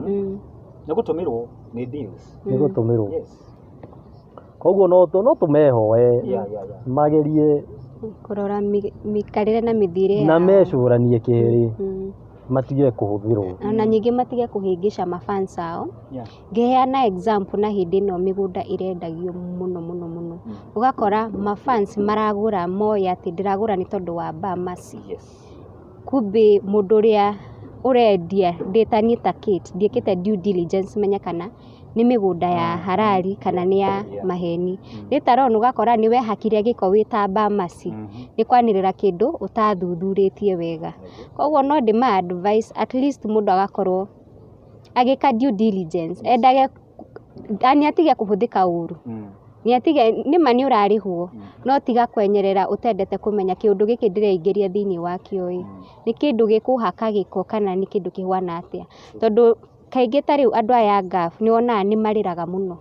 B: Nĩ gũtũmĩrwo nĩ deals.
C: Nĩ gũtũmĩrwo. Koguo no tũmehoe magerie
A: kũrora mĩikarĩre na mĩthiĩre
C: na mecũranie kerĩ matige kũhũthĩrwo.
A: Ona ningĩ matige kũhĩngĩca mafans ao. Ngĩheana example na hĩndĩ ĩno mĩgũnda ĩrendagio mũno mũno mũno. Ũgakora mafans maragũra moĩ atĩ ndĩragũra nĩ tondũ wa Bamasi. Kumbe mũndũ ũrĩa ũrendia ndĩtaniĩ ta Kate ndiĩkĩte due diligence menye kana nĩ mĩgũnda ya halali kana nĩ ya maheni. Later on ũgakora nĩ wehakire gĩko wĩ ta Bamasi nĩ kwanĩrĩra kĩndũ ũtathuthurĩtie wega. Koguo no ndĩma advise at least mũndũ agakorwo agĩka due diligence endage nĩ atige kũhũthĩka ũru. Nĩ atige nĩma nĩ ũrarĩhwo no tiga kwenyerera ũtendete kũmenya kĩũndũ gĩkĩ ndĩreingĩria thĩiniĩ wakĩo ĩ, nĩ kĩndũ gĩkũhaka gĩko kana nĩ kĩndũ kĩhuana atĩa. Tondũ kaingĩ ta rĩu andũ aya a Gulf nĩ wonaga nĩ marĩraga mũno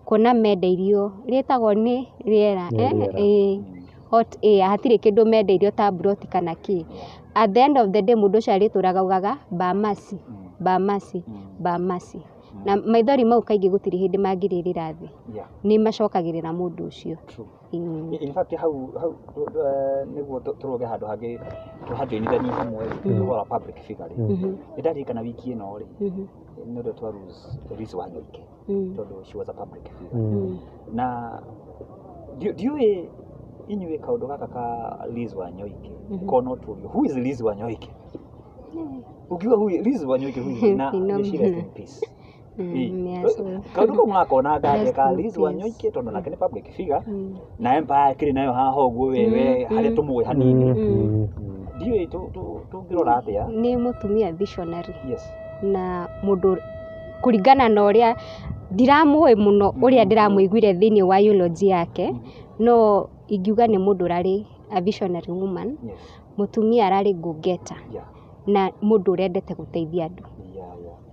A: kuona mendeirio rĩtagwo nĩ rĩera ĩĩ hot air hatirĩ kĩndũ mendeirio ta mburoti kana kĩ. At the end of the day mũndũ ũcio arĩtũraga augaga Bamasi, Bamasi, Bamasi. Na maithori mau kaingĩ gũtirĩ hĩndĩ mangĩrĩrĩra thĩ. Nĩ macokagĩrĩra mũndũ ũcio.
B: In fact hau hau nĩguo tũrũge handũ hangĩ tũhajoinithanie hamwe ũhoro wa public figure rĩ. Nĩ ndaririkana wiki ĩno rĩ, nĩ ũrĩa twa lose Liz Wanyoike tondũ she was a public figure. Na ndiũĩ inyuĩ kaũndũ gaka ka Liz Wanyoike ko no tũrio who is Liz Wanyoike? Ukiuga who Liz Wanyoike who is na may she rest in peace.
A: May her soul.
B: Kaũndũ kau ngakona ngake
A: Rest
B: ka
A: in
B: Liz
A: peace.
B: Wanyoike tondũ nake nĩ public figure na empire akĩrĩ nayo haha ũguo wewe harĩa tũmũĩ hanini. Ndiũĩ tũngĩrora atĩa.
A: Nĩ mũtumia visionary.
B: Yes.
A: Na mũndũ kũringana na ũrĩa ndiramũĩ mũno, ũrĩa ndĩramũiguire thĩinĩ wa eulogy yake, no ingiuga nĩ mũndũ ũrarĩ a visionary woman. Mũtumia ararĩ go getter. Na mũndũ ũrendete gũteithia andũ.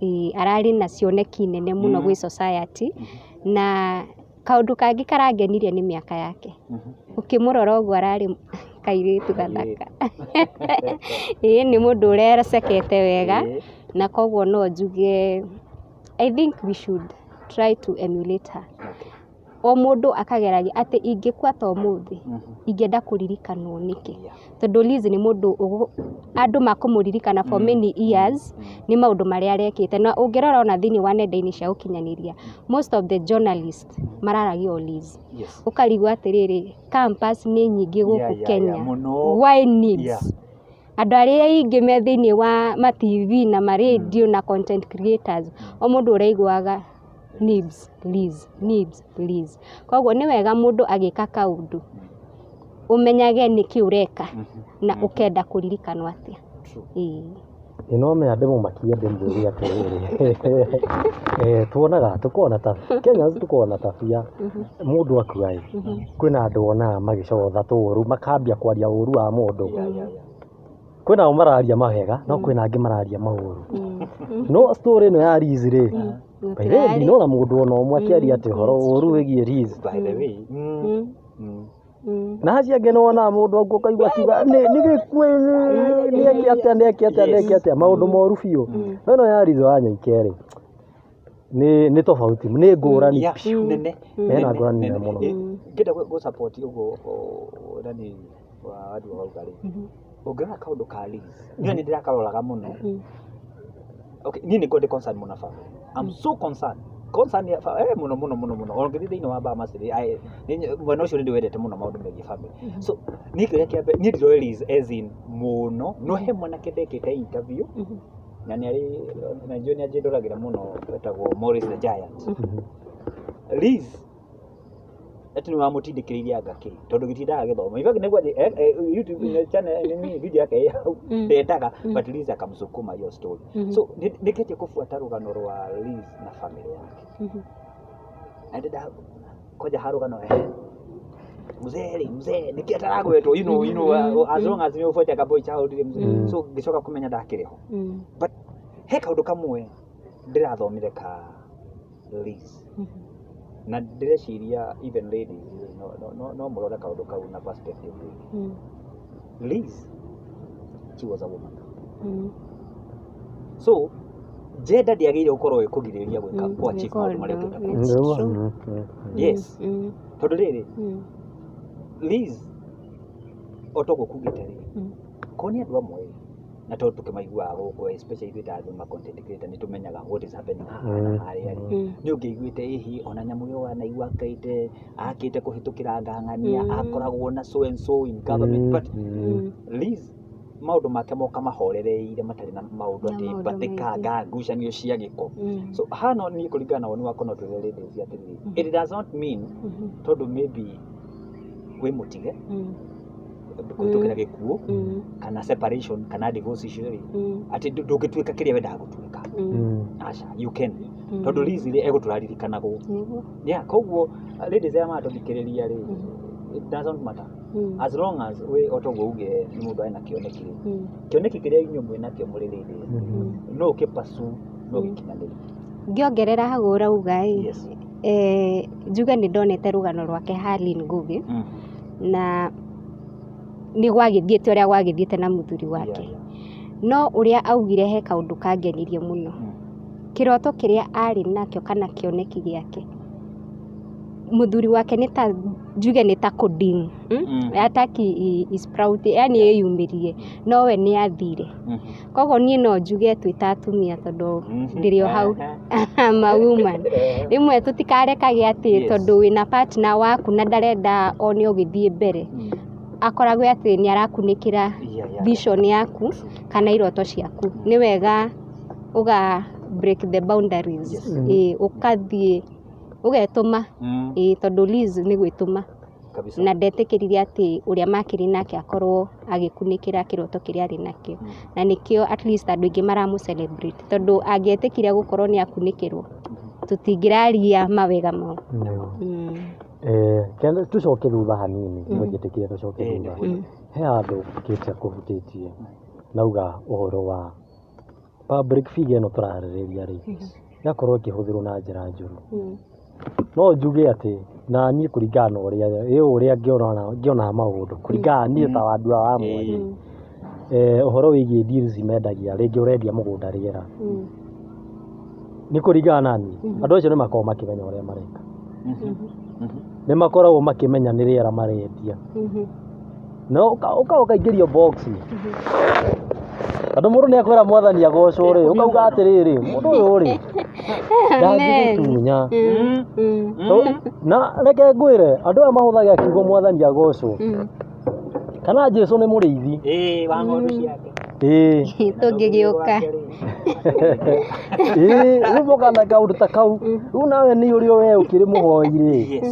A: Ĩĩ, ararĩ na cioneki nene mũno gwĩ society. Na kaũndũ kangĩ karangenirie nĩ mĩaka yake. Ũkĩmũrora ũguo ararĩ kairĩtu gathaka. Ĩĩ, nĩ mũndũ ũrecekete wega. Na koguo no njuge I think we should try to emulate her. O mũndũ akageragia atĩ ingĩkua ta ũmũthĩ, ingĩenda kũririkanwo nĩkĩ? Tondũ Liz nĩ mũndũ andũ makũmũririkana for many years nĩ maũndũ marĩa arekĩte. Na ũngĩrora ona thĩinĩ wa nenda-inĩ cia ũkinyanĩria, most of the journalists mararagia o Liz. Ũkarigwo atĩrĩrĩ, campus nĩ nyingĩ gũkũ Kenya. Why needs? Andũ arĩa aingĩ me thĩinĩ wa ma TV na ma radio na content creators, o mũndũ ũraiguaga Nibs, Liz, Nibs, Liz. Koguo nĩ wega mũndũ agĩka kaũndũ ũmenyage nĩkĩ ũreka na ũkenda kũririkanwo atĩa. Ĩĩ.
C: Ĩ no menya ndĩmũmakie ndĩmwĩre atĩrĩrĩ, tuonaga tũkoragwo na Kenyans tũkoragwo na tabia, mũndũ akua ĩ, kwĩna andũ wonaga magĩcogotha tũũru, makambia kwaria ũru wa mũndũ. Kwĩna ao mararia mawega, no kwĩna angĩ mararia maũru. No story ĩno ya Liz rĩ, by the way ndinona mũndũ ona ũmwe akĩaria atĩ ũhoro ũru wĩgiĩ Liz.
B: By the way.
C: Na acio angĩ nĩwonaga mũndũ akua ũkaigua akiuga nĩ gĩkuũ, nĩ eke atĩa, nĩ eke atĩa, nĩ eke atĩa, maũndũ moru biũ. No ĩno ya Liz Wanyoike rĩ, nĩ tofauti, nĩ ngũrani biũ.
B: Nene.
C: Ĩna ngũrani nene mũno.
B: Ngĩenda gũ support ũguo nani wa andũ auga rĩ, ũngĩrora kaũndũ ka Liz, niĩ nĩ ndĩrakaroraga mũno. Okay, niĩ nĩ ngoragwo ndĩ concerned mũno na family. I'm so concerned. Concerned ya mũno mũno mũno mũno. Ona ũngĩthiĩ thĩinĩ wa Bahamas rĩ, mwena ũcio nĩ ndĩwendete mũno maũndũ megiĩ family. So, niĩ kĩrĩa kĩa mbere, niĩ ndiroĩ Liz as in mũno, no he mwanake ndekĩte interview, na nĩ arĩ, na njũĩ nĩ anjĩndoragĩra mũno, etagwo Morris the Giant. Liz, atĩ nĩ wamũtindĩkĩrĩirie anga kĩ, tondũ gĩtindaga gĩthomo. In fact, nĩguo YouTube channel, nini, video yake ĩ hau, ndendaga, but Liz akamsukuma hiyo story. So, nĩngetie kũbuata rũgano rwa Liz na family yake. Na ndĩnda kwanja ha rũgano, mzee rĩ, mzee, nĩkĩ ataragwetwo, as long as nĩ ũbuataga boy child rĩ, mzee. So, ngĩcoka kũmenya ndakĩrĩ ho. But, he kaũndũ kamwe ndĩrathomire ka Liz. Na ndĩreciria even ladies no mũrore kaũndũ kau na perspective ĩngĩ. Liz, she was a woman. So, gender ndĩagĩrĩire gũkorwo ĩkũgirĩrĩria gwĩka kũ achieve maũndũ marĩa ũngĩenda kũ achieve. Yes. Tondũ rĩrĩ, Liz, o ta ũguo kugĩte rĩ, korwo nĩ andũ amwe na tondũ tũkĩmaiguaga gũkũ, especially ithuĩ ta andũ ma content creator nĩ tũmenyaga what is happening haha na harĩa rĩ, nĩ ũngĩaiguĩte ĩhĩ ona nyamũ ĩyo wanaigua akĩte akĩte kũhĩtũkĩra ngang'ania, akoragwo na so and so in government, but Liz maũndũ make moka mahorereire matarĩ na maũndũ
A: Na
B: atĩ
A: maũndũ
B: mbatĩka
A: maingĩ.
B: Ngucanio cia gĩko. So haha no niĩ kũringana na woni wakwa no twĩre ladies atĩrĩrĩ, it does not mean tondũ maybe wĩ mũtige kũhĩtũkĩra gĩkuũ kana separation kana divorce icio rĩ, atĩ ndũngĩtuĩka kĩrĩa wendaga gũtuĩka. Aca, you can, tondũ Liz rĩ, egũtũraririkanagwo.
A: Nĩguo.
B: Yeah, koguo ladies arĩa maratũthikĩrĩria rĩ, it doesn't matter as long as wĩ o toguo uge nĩ mũndũ ena kĩoneki rĩ, kĩoneki kĩrĩa inyuĩ mwĩ nakĩo mũrĩ ladies, no ũkĩpursue, no ũgĩkinyanĩrie.
A: Ngĩongerera hau ũrauga ĩ, njuge nĩ ndonete rũgano rwake Harleen Ngugi, na nĩ gwagĩthiĩte ũrĩa gwagĩthiĩte na mũthuri wake, no ũrĩa augire he kaũndũ kangenirie mũno. Kĩroto kĩrĩa arĩ nakĩo kana kĩoneki gĩake, mũthuri wake nĩ ta njuge nĩ ta kũding ataki sprout, yani ĩyumĩrie, no we nĩ athire. Koguo niĩ no njuge twĩ ta atumia, tondũ ndĩrĩ o hau, I'm a woman, rĩmwe tũtikarekage atĩ tondũ wĩna partner waku na ndarenda one ũgĩthiĩ mbere, akoragwo atĩ nĩ arakunĩkĩra vision yaku kana iroto ciaku. Nĩ wega ũga break the boundaries. Ĩĩ, ũkathiĩ ũgetũma. Ĩĩ, tondũ Liz nĩ gwĩtũma.
B: Kabisa.
A: Na ndetĩkĩrire atĩ ũrĩa makĩrĩ nake akorwo agĩkunĩkĩra kĩroto kĩrĩa arĩ nakĩo. Na nĩkĩo at least andũ aingĩ maramũ celebrate, tondũ angĩetĩkire gũkorwo nĩ akunĩkĩrwo, tũtingĩraria mawega mau.
C: Tũcoke thutha hanini, mũnjĩtĩkĩre tũcoke thutha. He handũ Kate akũhutĩtie nauga ũhoro wa public figure ĩno tũrarĩrĩria rĩ, ĩgakorwo ĩkĩhũthĩrwo na njĩra njũru. No njuge atĩ na niĩ kũringana na ũrĩa ĩ ũrĩa ngĩonaga maũndũ kũringana niĩ ta Wandua wa Mwangi, ũhoro wĩgiĩ deals mendagia, rĩngĩ ũrendia mũgũnda rĩera, nĩ kũringana na niĩ, andũ acio nĩ makoragwo makĩmenya ũrĩa mareka. Nĩ makoragwo makĩmenya nĩ rĩera marendia. No ũka ũkaingĩrio box. Tondũ mũndũ nĩ akwĩra mwathani agocwo rĩ, ũkauga atĩrĩrĩ, mũndũ ũyũ rĩ, ndangĩgĩtunya. Na reke ngwĩre, andũ aya mahũthagĩra kiugo mwathani agocwo, kana Jesu nĩ mũrĩithi.
B: Ĩĩ, wa ng'ondu ciake.
C: Ĩĩ.
A: Tũngĩgĩũka.
C: Ĩĩ, rĩu moka na kaũndũ ta kau, rĩu nawe nĩ ũrĩ we ũkĩrĩ mũhoi rĩ,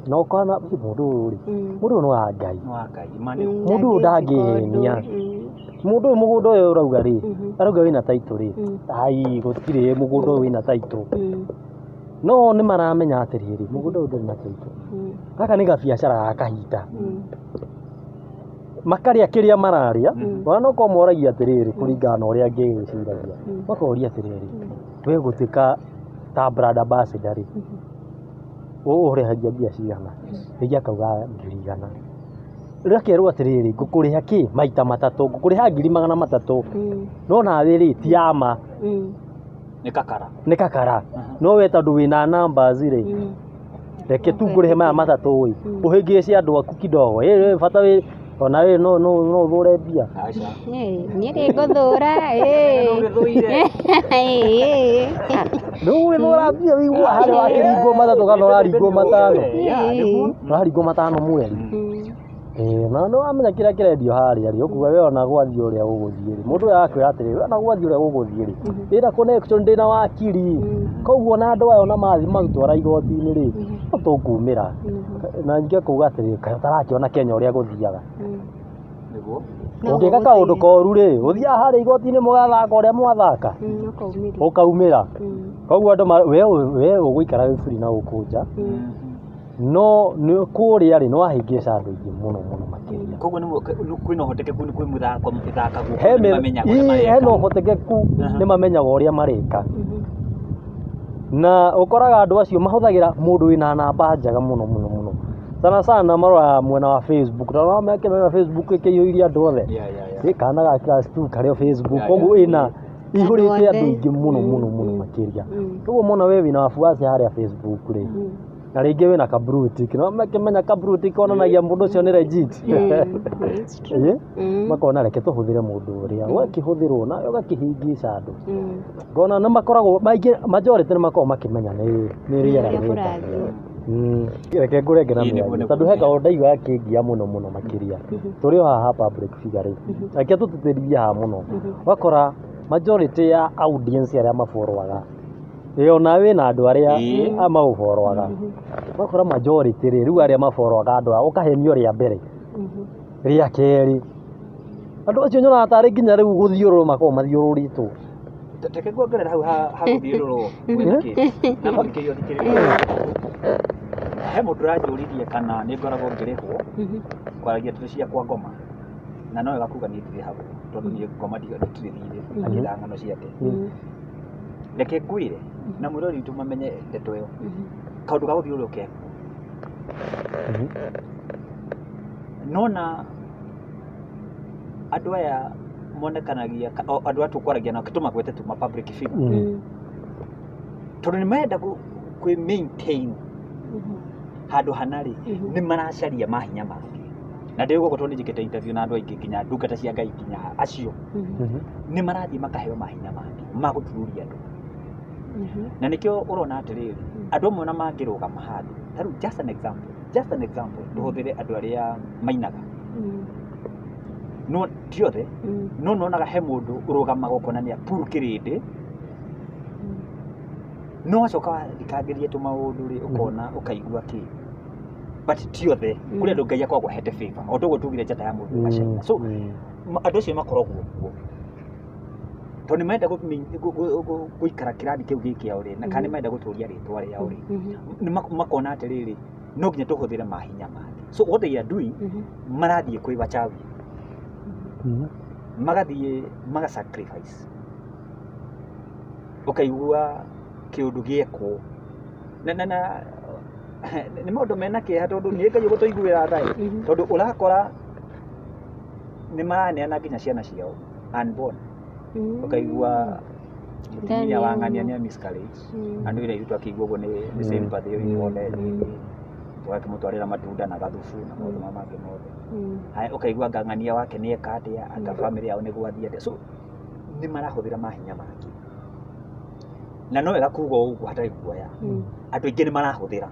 C: na ũkona mũndũ ũyũ rĩ, mũndũ ũyũ nĩ wa Ngai.
B: Nĩ wa Ngai, ma nĩ
C: Mũndũ ũyũ ndangĩhenia. Mũndũ ũyũ mũgũnda ũyũ ũrauga rĩ, arauga wĩna title rĩ, ai gũtirĩ mũgũnda ũyũ wĩna title. No nĩ maramenya atĩrĩrĩ, mũgũnda ũyũ ndũrĩ na title. Gaka nĩ gabiacara ga kahinda. Makarĩa kĩrĩa mararĩa, ona no korwo moragia atĩrĩrĩ, kũringana na ũrĩa ngĩgwĩciragia, makoria atĩrĩrĩ, we gũtuĩka ta brand ambassador rĩ, ũrĩhagia mbia cigana? Rĩngĩ akauga 100,000. Rĩu akerwo atĩrĩrĩ, ngũkũrĩha kĩ? Maita matatũ, ngũkũrĩha 300,000, no nawe rĩ, ti ya ma.
B: Nĩ kakara.
C: Nĩ kakara. No we tondũ wĩna numbers rĩ, reke tu ngũrĩhe maya matatũ ĩ, ũhĩngĩce andũ aku kidogo, ĩ bata wĩ ona we no no no ũthũre mbia.
B: Aca.
A: Niĩ nĩ ngũthũra.
C: Rĩu ũgĩthũra mbia wĩigua harĩa wakĩringwo matatũ kana ũraringwo matano. Ũraringwo matano mweri. Ĩĩ na nĩ wamenya kĩrĩa kĩrendio harĩa rĩ, ũkuga we ona gwathiĩ ũrĩa gũgũthiĩ rĩ, mũndũ ũyũ arakwĩra atĩrĩrĩ, we ona gwathiĩ ũrĩa gũgũthiĩ rĩ, ndĩna connection, ndĩna wakiri, koguo ona andũ aya ona mathiĩ magĩtwara igoti-inĩ rĩ, no tũkumĩra. Na ningĩ akauga atĩrĩrĩ, kaĩ ũtarakĩona Kenya ũrĩa gũthiaga.
B: Nĩguo.
C: Ũngĩka kaũndũ koru rĩ, ũthiaga harĩa igoti-inĩ mũgathaka ũrĩa mwathaka, ũkaumĩra. Koguo andũ we ũgũikara wĩ free na gũkũ nja, no nĩ kũrĩa rĩ, nĩ wahĩngĩca andũ aingĩ mũno mũno makĩria.
B: Koguo nĩ kwĩna ũhotekeku nĩ kwĩ mũthako ĩthakagwo
C: He
B: nĩ mamenyaga ũrĩa mareka.
C: Hena ũhotekeku nĩ mamenyaga ũrĩa mareka. Na ũkoraga andũ acio mahũthagĩra mũndũ wĩna namba njega mũno mũno mũno. Sana sana maroraga mwena wa Facebook, na wamenya Facebook ĩkĩiyũirie andũ othe. Ĩ kana ga class 2 karĩ o Facebook, koguo ĩna ihũrĩte andũ aingĩ mũno mũno mũno makĩria. Koguo mona we wĩna wafuasi harĩa Facebook rĩ, na rĩngĩ wĩna ka blue tick, na makĩmenya ka blue tick konanagia mũndũ ũcio nĩ legit. Ĩ, makona reke tũhũthĩre mũndũ ũrĩa, ũgakĩhũthĩrwo nawe ũgakĩhĩngĩca andũ. Ngona nĩ makoragwo maingĩ, majority nĩ makoragwo makĩmenya nĩ rĩera rĩrĩ. Reke ngũrenge na mĩario tondũ he kaũndũ ndaigua gakĩngia mũno mũno makĩria. Tũrĩ o haha public figure rĩ, reke tũtĩtĩrithie haha mũno. Ũgakora majority ya audience arĩa maborwaga, ĩ ona wĩna andũ arĩa magũborwaga, ũgakora majority rĩ, rĩu arĩa maborwaga andũ aya, ũkahenio rĩa mbere, rĩa kerĩ, andũ acio nyonaga tarĩ nginya rĩu gũthiũrũrwo makoragwo mathiũrũrĩtwo.
B: Reke nguongerera hau ha gũthiũrũrwo mwĩthikĩri na mũthikĩria ũthikĩrĩria. He mũndũ ũranjũririe kana nĩ ngoragwo ngĩrĩhwo kwaragia ndeto cia kwa ngoma, na no wega kuga niĩ ndirĩhagwo tondũ niĩ ngoma ndirĩ thirĩ, akĩendaga ng'ano ciake. Reke ngwĩre na mwĩroreri witũ mamenye ndeto ĩyo, kaũndũ ga gũthiũrũrwo kekuo. Nona andũ aya monekanagia andũ aya tũkwaragia nao tũmagwete tu ma public figure, tondũ nĩ marenda kwĩ maintain handũ hana rĩ, nĩ maracaria mahinya mangĩ. Na ndĩ gũkũ tondũ nĩ njĩkĩte interview na andũ aingĩ nginya ndungata cia Ngai nginya acio, nĩ marathiĩ makaheo mahinya mangĩ ma gũtururia andũ. Na nĩkĩo ũrona atĩrĩrĩ, andũ amwe ona mangĩrũgama handũ, ta rĩu just an example, just an example, tũhũthĩre andũ arĩa mainaga. No ti othe, no nonaga he mũndũ ũrũgamaga ũkona nĩ apuru kĩrĩndĩ, No wacoka wathikangĩria tũmaũndũ rĩ, ũkona ũkaigua kĩ, but ti othe. Kũrĩ andũ Ngai akoragwo ahete favor, o toguo tugire njata ya mũndũ ĩgacaina. So andũ acio makoragwo kuo tondũ nĩ marenda gũikara kĩrathi kĩu gĩ kĩao rĩ, na kana nĩ marenda gũtũria rĩtwa rĩao rĩ, nĩ makona atĩrĩrĩ, no nginya tũhũthĩre mahinya mangĩ. So what they are doing, marathiĩ kwĩ wachawi, magathiĩ maga sacrifice, ũkaigua kĩũndũ gĩekwo na nĩ maũndũ mena kĩeha, tondũ nĩ Ngai ũgũtũiguĩra tha ĩ, tondũ ũrakora nĩ maraneana nginya ciana ciao unborn. Ũkaigua mũtumia wa ng'ania nĩ a miscarriage. Andũ ĩrĩa ithuĩ twakĩigua ũguo nĩ sympathy ithuothe, tũgakĩmũtwarĩra matunda na gathubu na maũndũ maya mangĩ mothe. Haya, ũkaigua anga ng'ania wake nĩ eka atĩa, anga family yao nĩ gwathiĩ atĩa. So nĩ marahũthĩra mahinya mangĩ, na no wega kuga ũguo hatarĩ guoya, andũ aingĩ nĩ marahũthĩra,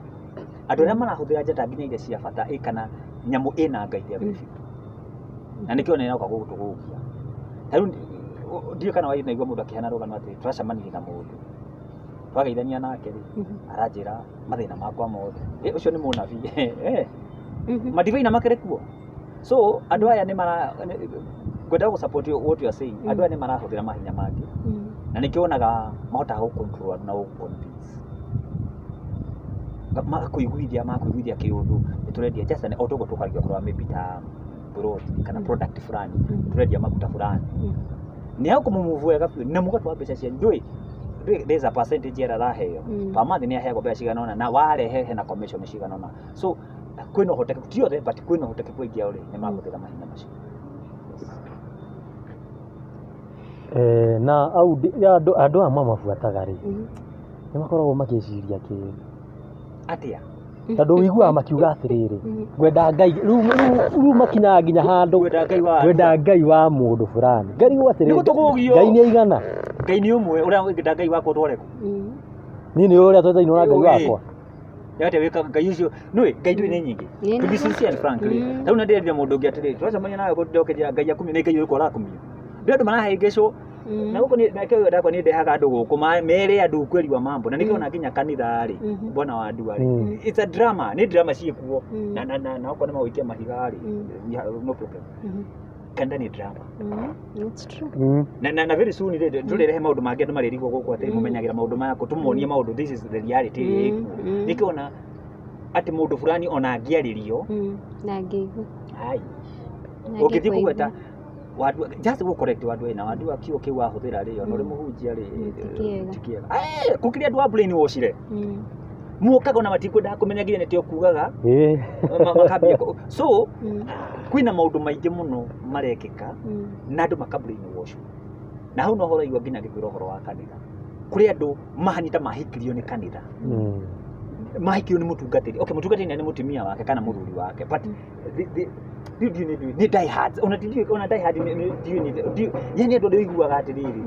B: andũ arĩa marahũthĩra njata nginya iria cia bata ĩ kana nyamũ ĩna Ngai, they are very few. Na nĩkĩo nĩroka gũtũgũgia. Ta rĩu ndiũĩ kana wainaigua mũndũ akĩheana rũgano atĩ tũracemanirie na mũndũ, twageithania nake rĩ, aranjĩra mathĩna makwa mothe. Ĩ, ũcio nĩ mũnabii. Eh, madivaina makĩrĩ kuo. So andũ aya nĩ mara ngwenda gũ support what you are saying. Andũ aya nĩ marahũthĩra mahinya mangĩ, na nĩkĩo wonaga mahotaga gũ control andũ na gũ convince, magakũiguithia kĩũndũ nĩ tũrendia, just o toguo tũkaria ũhoro wa maybe ta plot kana product fulani, tũrendia maguta fulani, nĩ akũmũmove wega biũ na mũgatwara mbeca cianyu. Ndũĩ there's a percentage ĩrĩa araheo per month, nĩ aheagwo mbeca cigana ũna, na warehe hena commission cigana ũna. So kwĩna ũhotekeku, ti othe, but kwĩna ũhotekeku aingĩ ao rĩ, nĩ mahũthĩra mahinya macio.
C: Na au andũ aya mamabuataga rĩ, nĩ makoragwo magĩciria kĩ?
B: Atĩa?
C: Tondũ ũiguaga makiuga atĩrĩrĩ, ngwenda Ngai, rĩu makinyaga nginya handũ
B: Ngwenda Ngai wa
C: ngwenda Ngai wa mũndũ fulani. Ngarigwo atĩrĩrĩ,
B: Nĩ gũtũgũgio.
C: Ngai nĩ aigana?
B: Ngai nĩ ũmwe, ũrĩa wĩngĩta Ngai wakwa ũtware kũ?
C: Niĩ nĩ ũrĩa twetainwo na Ngai wakwa.
B: Atĩa wĩkaga Ngai ũcio? Nĩũĩ Ngai ndũĩ nĩ nyingĩ. To be sincere and frank rĩ, ta rĩu nĩndĩrerire mũndũ ũngĩ atĩrĩrĩ, twacemania nawe ndokĩnjĩra Ngai akumio, nĩ Ngai ũrĩkũ ũrakumio? Ndĩ andũ marahĩngĩcwo na gũkũ nake ũyũ ndakwa nĩ ndehaga andũ gũkũ mere andũ ukweli wa mambo, na nĩkĩo ona nginya kanitha rĩ, bwana wa ndua rĩ, it's a drama, nĩ drama ciĩkuo, na okorwo nĩ magũikia mahiga rĩ, we have no problem. Kanitha nĩ drama.
A: It's true.
B: Na very soon rĩ, tũrĩrehe maũndũ mangĩ, andũ marĩrigwo gũkũ atĩ mũmenyagĩra maũndũ maya kũ, tũmonie maũndũ, this is the reality ĩrĩa ĩkuo. Nĩkĩo ona atĩ mũndũ fulani ona angĩarĩrio,
A: Na ngĩigua.
B: Ai,
A: Na
B: ũngĩthiĩ
A: ngĩkũigua.
B: kũgweta wandua, just go correct wandua na wandua kiugo kĩu wahũthĩra rĩ, ona ũrĩ mũhunjia rĩ,
A: Ti kĩega.
B: ti kĩega. Gũkĩrĩ andũ a brain washire, mokaga ona matikwendaga kũmenya nginya nĩkĩo kugaga, makambia so kwĩna maũndũ maingĩ mũno marekĩka na andũ maka brain wash, na hau no ũraigua nginya ngĩkwĩra ũhoro wa kanitha, kũrĩ andũ mahanyita mahikirio nĩ kanitha, mahikirio nĩ mũtungatĩri. Okay, mũtungatĩri nĩ mũtumia wake kana mũthuri wake, but ndiũ nĩ diehards, ona ndiũĩ ona diehard ndiũĩ yani andũ arĩa ũiguaga atĩrĩrĩ,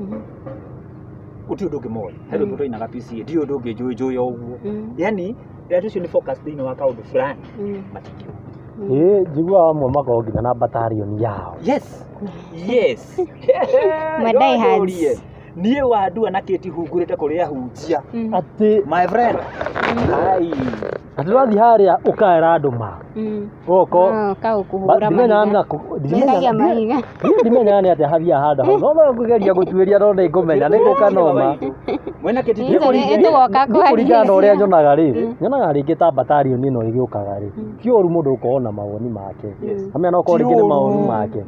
B: gũtirĩ ũndũ ũngĩ moĩ, he rwĩmbo twainaga PCA, ndiũĩ ũndũ ũngĩ njũĩ njũĩ o ũguo. Yani andũ acio nĩ focus thĩinĩ wa kaũndũ fulani, matingiuma.
C: Ĩĩ, njiguaga amwe makoragwo nginya na battalion yao.
B: Yes.
A: Ma diehards.
B: Ndũrie. Niĩ wandua na kĩti hungurĩte kũrĩa hunjia.
C: Atĩ
B: My friend. Ai.
C: Atĩ wathiĩ harĩa ũkaera andũ ma goko.
A: Kaũkũhũra
C: ndimenyaga
A: mahiga.
C: na
A: Ndimenyaga mahiga.
C: Niĩ ndimenyaga nĩ atĩa hathiaga handũ hau, no no ngũgeria gũtuĩria, no nĩ ngũmenya nĩ gũka noma.
B: Mwena kĩti.
A: Nĩ tũgoka
C: Niĩ kũringana na ũrĩa
A: kwarĩrĩria.
C: nyonaga rĩ, nyonaga rĩngĩ ta battalion ĩno ĩgĩũkaga rĩ, ti ũru mũndũ gũkorwo na mawoni make. Amenya no korwo
B: Ti
C: rĩngĩ nĩ
B: ũru.
C: mawoni make.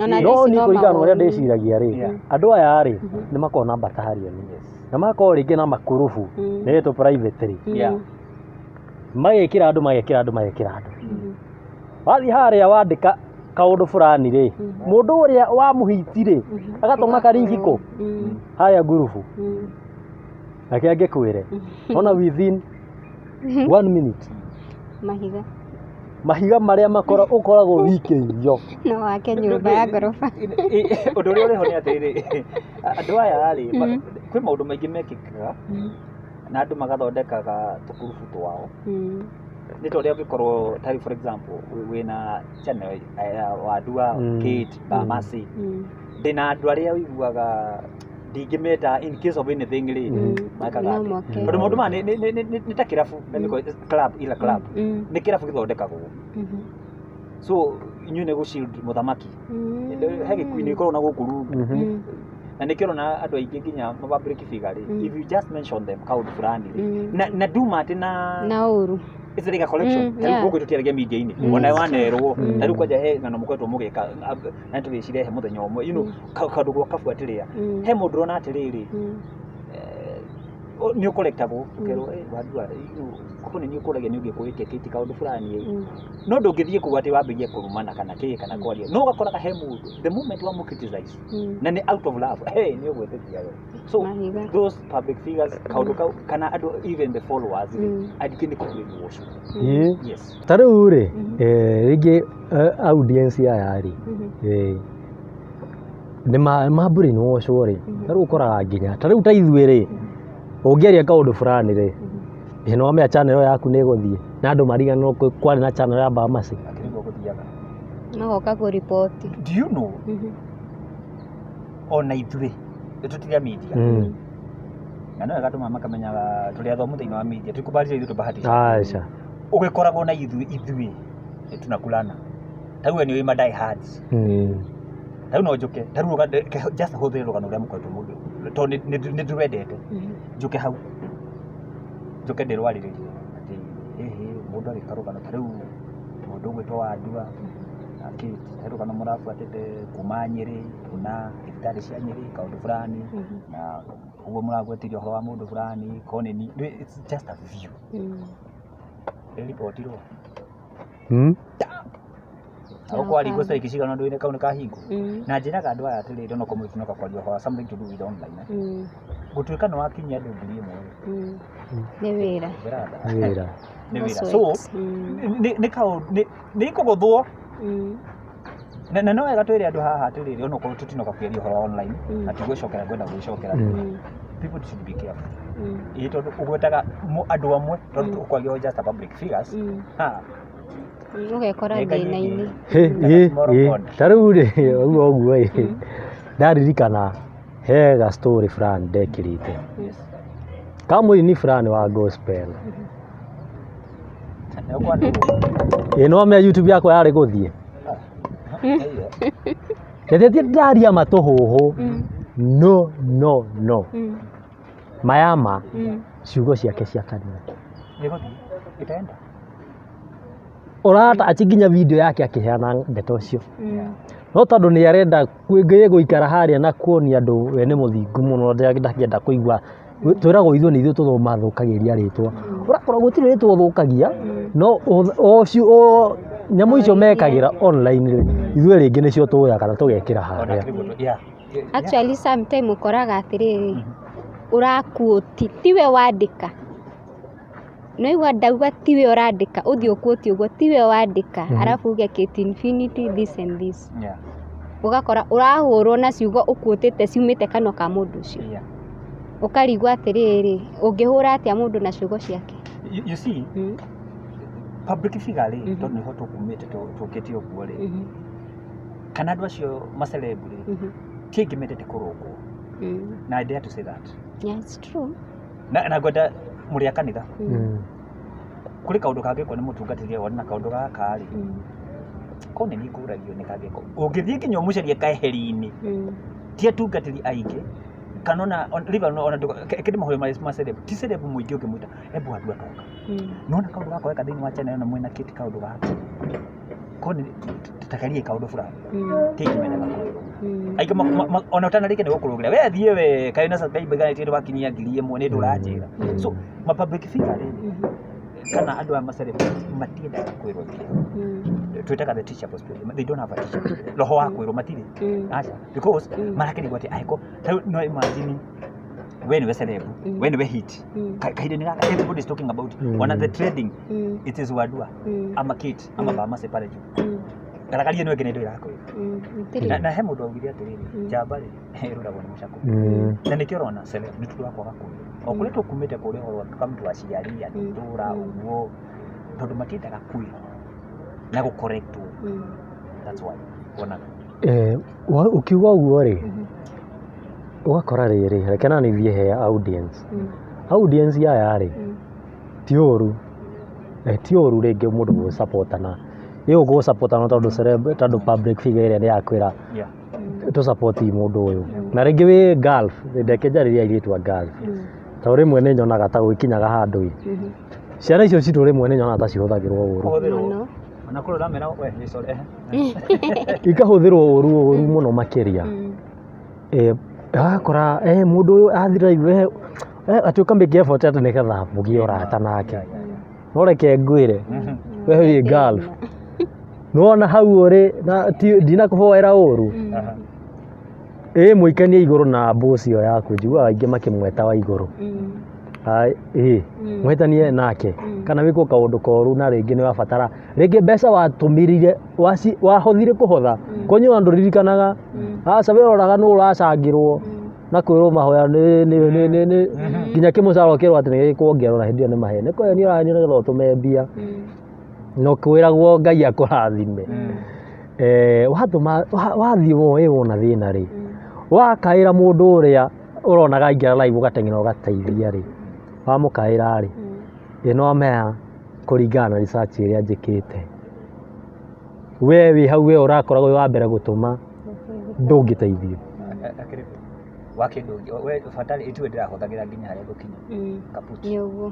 A: Ona
C: No
A: ici
C: niĩ
A: no
C: kũringana na ũrĩa
A: mawoni.
C: ndĩciragia rĩ, andũ aya rĩ, nĩ makoragwo na battalion na magakorwo rĩngĩ na makurubu metwo privately, magekĩra andũ, magekĩra andũ, magekĩra andũ. Wathiĩ harĩa wandĩka kaũndũ fulani rĩ, mũndũ ũrĩa wamũhiti rĩ, agatũma karingi kũ harĩa ngurubu, reke ngĩkwĩre, ona within one minute
A: Mahiga.
C: Mahiga marĩa makora ũkoragwo wikĩirio.
A: No wake nyũmba ya ngoroba.
B: Ũndũ ũrĩa ũrĩho nĩ atĩrĩrĩ, andũ aya rĩ, kwĩ maũndũ maingĩ mekĩkaga na andũ magathondekaga tũkurubu twao. Nĩ ta ũrĩa ũngĩkorwo tarĩu, for example, wĩna channel ya Wandua, Kate, Bamasi, ndĩna andũ arĩa ũiguaga. Ndingĩmeta in case of anything rĩ, mekaga
A: No
B: atĩ
A: moke.
B: tondũ maũndũ maya nĩ ta kĩrabu, let me call it club, ila club nĩ kĩrabu gĩthondekagwo. So inyuĩ nĩ gũshield mũthamaki. He gĩkundi gĩkoragwo na gũkũ rungu, na nĩkĩo ũrona andũ aingĩ nginya ma public figure rĩ, if you just mention them kaũndũ fulani rĩ, na nduma atĩ na
A: Na ũru.
B: It's like a collection. Ta rĩu gũkũ tũtiaragia media-inĩ, ona wanerwo. Ta rĩu kwanja he ng'ano mũkoretwo mũgĩka na nĩtũgĩcirehe mũthenya ũmwe, kaũndũ gwa kabuatĩrĩra. He mũndũ ũrona atĩrĩrĩ, nĩ ũkorektagwo ũkerwo, "Eh, Wandua, kũu nĩ ũkũragia nĩ ũngĩkũrĩtie kĩti kaũndũ fulani ĩ." No ndũngĩthiĩ kũu atĩ wambĩrĩrie kũrumana kana kĩ kana kwaria, no ũgakoraga he mũndũ, the moment wa criticize na nĩ out of love, hey, nĩ ũgwĩtĩkia we. So
A: Mahiga.
B: those public figures, kaũndũ kau kana andũ, even the followers rĩ, angĩ nĩ kũbrainwash. Yes.
C: Ta rĩu rĩ, rĩngĩ audience aya rĩ, nĩ ma brainwash rĩ, ta rĩu ũkoraga nginya ta rĩu ta ithuĩ rĩ, ũngĩaria kaũndũ fulani rĩ, ĩ nĩ wamenya channel ĩyo yaku nĩ ĩgũthiĩ na andũ mariganĩrwo kwarĩ na channel ya Bamasi.
B: Akĩrĩ nĩguo gũthiaga.
A: Magoka kũriboti.
B: Do you know, ona ithuĩ tũtiria media, na no gatũma makamenyaga tũrĩ athomu thĩinĩ wa media, tũkũbarire ithuĩ tũbahatisha.
C: Aca.
B: Ũgĩkoragwo na ithuĩ tunakulana. Ta rĩu we nĩ ũĩ ma die hards. Ta rĩu no njũke, ta rĩu just hũthĩre rũgano rũrĩa mũkoretwo tondũ nĩ ndĩrwendete, njũke hau, njũke ndĩrwarĩrĩrie atĩ ĩhĩ mũndũ agĩka rũgano, ta rĩu mũndũ ũgwĩtwo Wandua na Kate, he rũgano mũrabuatĩte kuma Nyĩrĩ, kuna thibitarĩ cia Nyĩrĩ, kaũndũ fulani, na ũguo mũragwetirie ũhoro wa mũndũ fulani ko nĩ ni, it's just a view. Ĩribotirwo na ũkwaringwo strike cigana ũndũ-inĩ kau nĩ kahingwo. Na njĩraga andũ aya atĩrĩrĩ, onokorwo mũgĩtinoka kwaria ũhoro wa something to do with online, eh? Gũtuĩka nĩ wakinyia andũ 1000 rĩ,
A: Nĩ wĩra.
B: brother,
C: Wĩra.
B: Nĩ
A: No
B: wĩra. So
A: sweat.
B: nĩ kaũndũ nĩ kũgũthwo, na no wega twĩre andũ haha atĩrĩrĩ, onokorwo tũtinoka kũgeria ũhoro wa online, na tigwĩcokera ngwenda gwĩcokera, people should be careful. Ĩĩ, tondũ ũgwetaga andũ amwe, tondũ ũkwaria just a public figures, ha.
A: Ũgekora
B: Nĩ Ngai.
A: thĩna-inĩ.
C: Hĩ,
B: Kana small
C: ĩ,
B: pond.
C: Ta rĩu rĩ, ũguo ũguo ĩ, ndaririkana he ga story fulani ndekĩrĩte ka mũini fulani wa gospel.
B: Nĩ ũkwandĩkwo.
C: Ĩ no wamenya YouTube yakwa yarĩ gũthiĩ. Reke ndaria matũhũhũ, no no no mayama ciugo ciake cia kanua.
B: Nĩ gũthiĩ itaenda.
C: Ũrata achi nginya video yake akĩheana ndeto ũcio, no tondũ nĩ arenda gũikara harĩa na kuonia andũ we nĩ mũthingu mũno, ndangĩenda kũigua twĩragwo ithuĩ nĩ ithuĩ tũmathũkagĩria rĩtwa. Ũrakora gũtirĩ rĩtwa ũthũkagia, no o nyamũ icio mekagĩra online rĩ, ithuĩ rĩngĩ nĩcio tũoyaga na tũgekĩra
B: Ona
C: harĩa.
B: kĩrĩ yeah.
A: Actually, sometime ũkoraga atĩrĩrĩ, ũrakuũti tiwe wandĩka, nĩwaigua ndauga tiwe ũrandĩka, ũthiĩ ũkuũti ũguo tiwe wandĩka, arabu uge Kate Infinity this and this. Ũgakora ũrahũrwo na ciugo ũkuũtĩte ciumĩte kanua ka mũndũ ũcio. Ũkarigwo atĩrĩrĩ, ũngĩhũra atĩa mũndũ na ciugo ciake?
B: You see, public figure rĩ, tondũ nĩho tũkumĩte, tũkĩte ũguo rĩ, kana andũ acio maceleb rĩ, ti aingĩ mendete kũrũngwo, na I dare to say that.
A: Yeah, it's true.
B: Na ngwenda mũrĩ a kanitha, kũrĩ kaũndũ kangĩkwo nĩ mũtungatĩri wona kaũndũ gaka rĩ, ko nĩ niĩ ngũragio nĩ kangĩkwo, ũngĩthiĩ nginya ũmũcarie kaheri-inĩ, ti atungatĩri aingĩ kana ona ona kĩndĩ mahoya ma celeb, ti celeb mũingĩ ũngĩmwĩta ebu andũ atoka. Nona kaũndũ gaka weka thĩinĩ wa channel na mwĩna kĩti kaũndũ gaka ko nĩ takarie kaũndũ fulani, ti aingĩ mendaga kwĩrwo. Aingĩ ona ũtanarĩkia nĩ gũkũrũgĩra, we thiĩ, we kaĩ na subscribe iganĩtie wakinyia 1000 nĩ ndũranjĩra. So ma public figure rĩ, kana andũ aya ma celeb matiendaga kwĩrwo thĩ, twĩtaga the teachable spirit. They don't have a teachable spirit, roho wa kwĩrwo matirĩ. Aca, because marakenigwo atĩ angĩkorwo ta rĩu no imagine we nĩwe celeb, we nĩwe hit. Kahinda-inĩ gaka everybody is talking about ona the trending, it is Wadua ama Kate ama Bamase pale juu. Garagaria nĩ ĩngĩ nĩ ĩrakwĩra. Na he mũndũ augire atĩrĩrĩ, njamba rĩ ĩrũragwo nĩ mũcakũ. Na nĩkĩo ũrona celeb nĩ tondũ wa kwaga kwĩrwo o kũrĩa tũkumĩte, kũrĩa ũhoro kamtu aciari andũ itũra ũguo, tondũ matiendaga kwĩrwo na gũkorektwo. That's why wonaga.
C: Ũkiuga ũguo rĩ, Ũgakora rĩrĩ, reke na nĩ thiĩ he audience. Audience aya rĩ, ti ũru, ti ũru rĩngĩ mũndũ gũsapotana. Ĩ ũgũsapotana tondũ celeb, tondũ public figure ĩrĩa nĩ yakwĩra tũ support mũndũ ũyũ. Na rĩngĩ wĩ Gulf, reke njarĩrie airĩtu a Gulf. Tondũ rĩmwe nĩ nyonaga ta gũgĩkinyaga handũ ĩ, ciana icio citũ rĩmwe nĩ nyonaga ta cihũthagĩrwo ũru.
A: Mũno.
B: Ona kũrĩ ũramera we, sorry, ehe.
C: Ikahũthĩrwo ũru ũru mũno makĩria. Ũgakora mũndũ ũyũ athiĩ live atĩ ũka make effort atĩ nĩgetha mũgĩe ũrata nake. No reke ngwĩre, we wĩ Gulf, nĩwona hau ũrĩ na ndinakũhoera ũru, ĩ mũikanie igũrũ na boss ĩyo yaku, njiguaga aingĩ makĩmweta wa igũrũ. Ĩ mũhĩtanie nake kana wĩkwo kaũndũ koru na rĩngĩ nĩ wabatara rĩngĩ mbeca watũmĩrire wahothire kũhotha kwanyu ona ndũririkanaga aca we ũroraga nũ ũracangĩrwo na kwĩrwo mahoya nĩ nginya kĩmũcara ũkerwo atĩ nĩ gĩkuongererwo na hĩndĩ ĩyo nĩ maheni nĩ kũhenio ũrahenio nĩgetha ũtũme mbia na ũkwĩragwo Ngai akũrathime. Watũma wathiĩ ĩ wona thĩna rĩ, wakaĩra mũndũ ũrĩa ũronaga aingĩra live ũgateng'era ũgateithia rĩ, wamũkaĩra rĩ, ĩ no amenya kũringana na research ĩrĩa njĩkĩte, we wĩ hau we ũrakoragwo wĩ wa mbere gũtũma ndũngĩteithio.
B: Wa kĩndũ we bata itiwe ndĩrahũthagĩra nginya harĩa ngũkinya. Kaput.
A: Nĩ ũguo.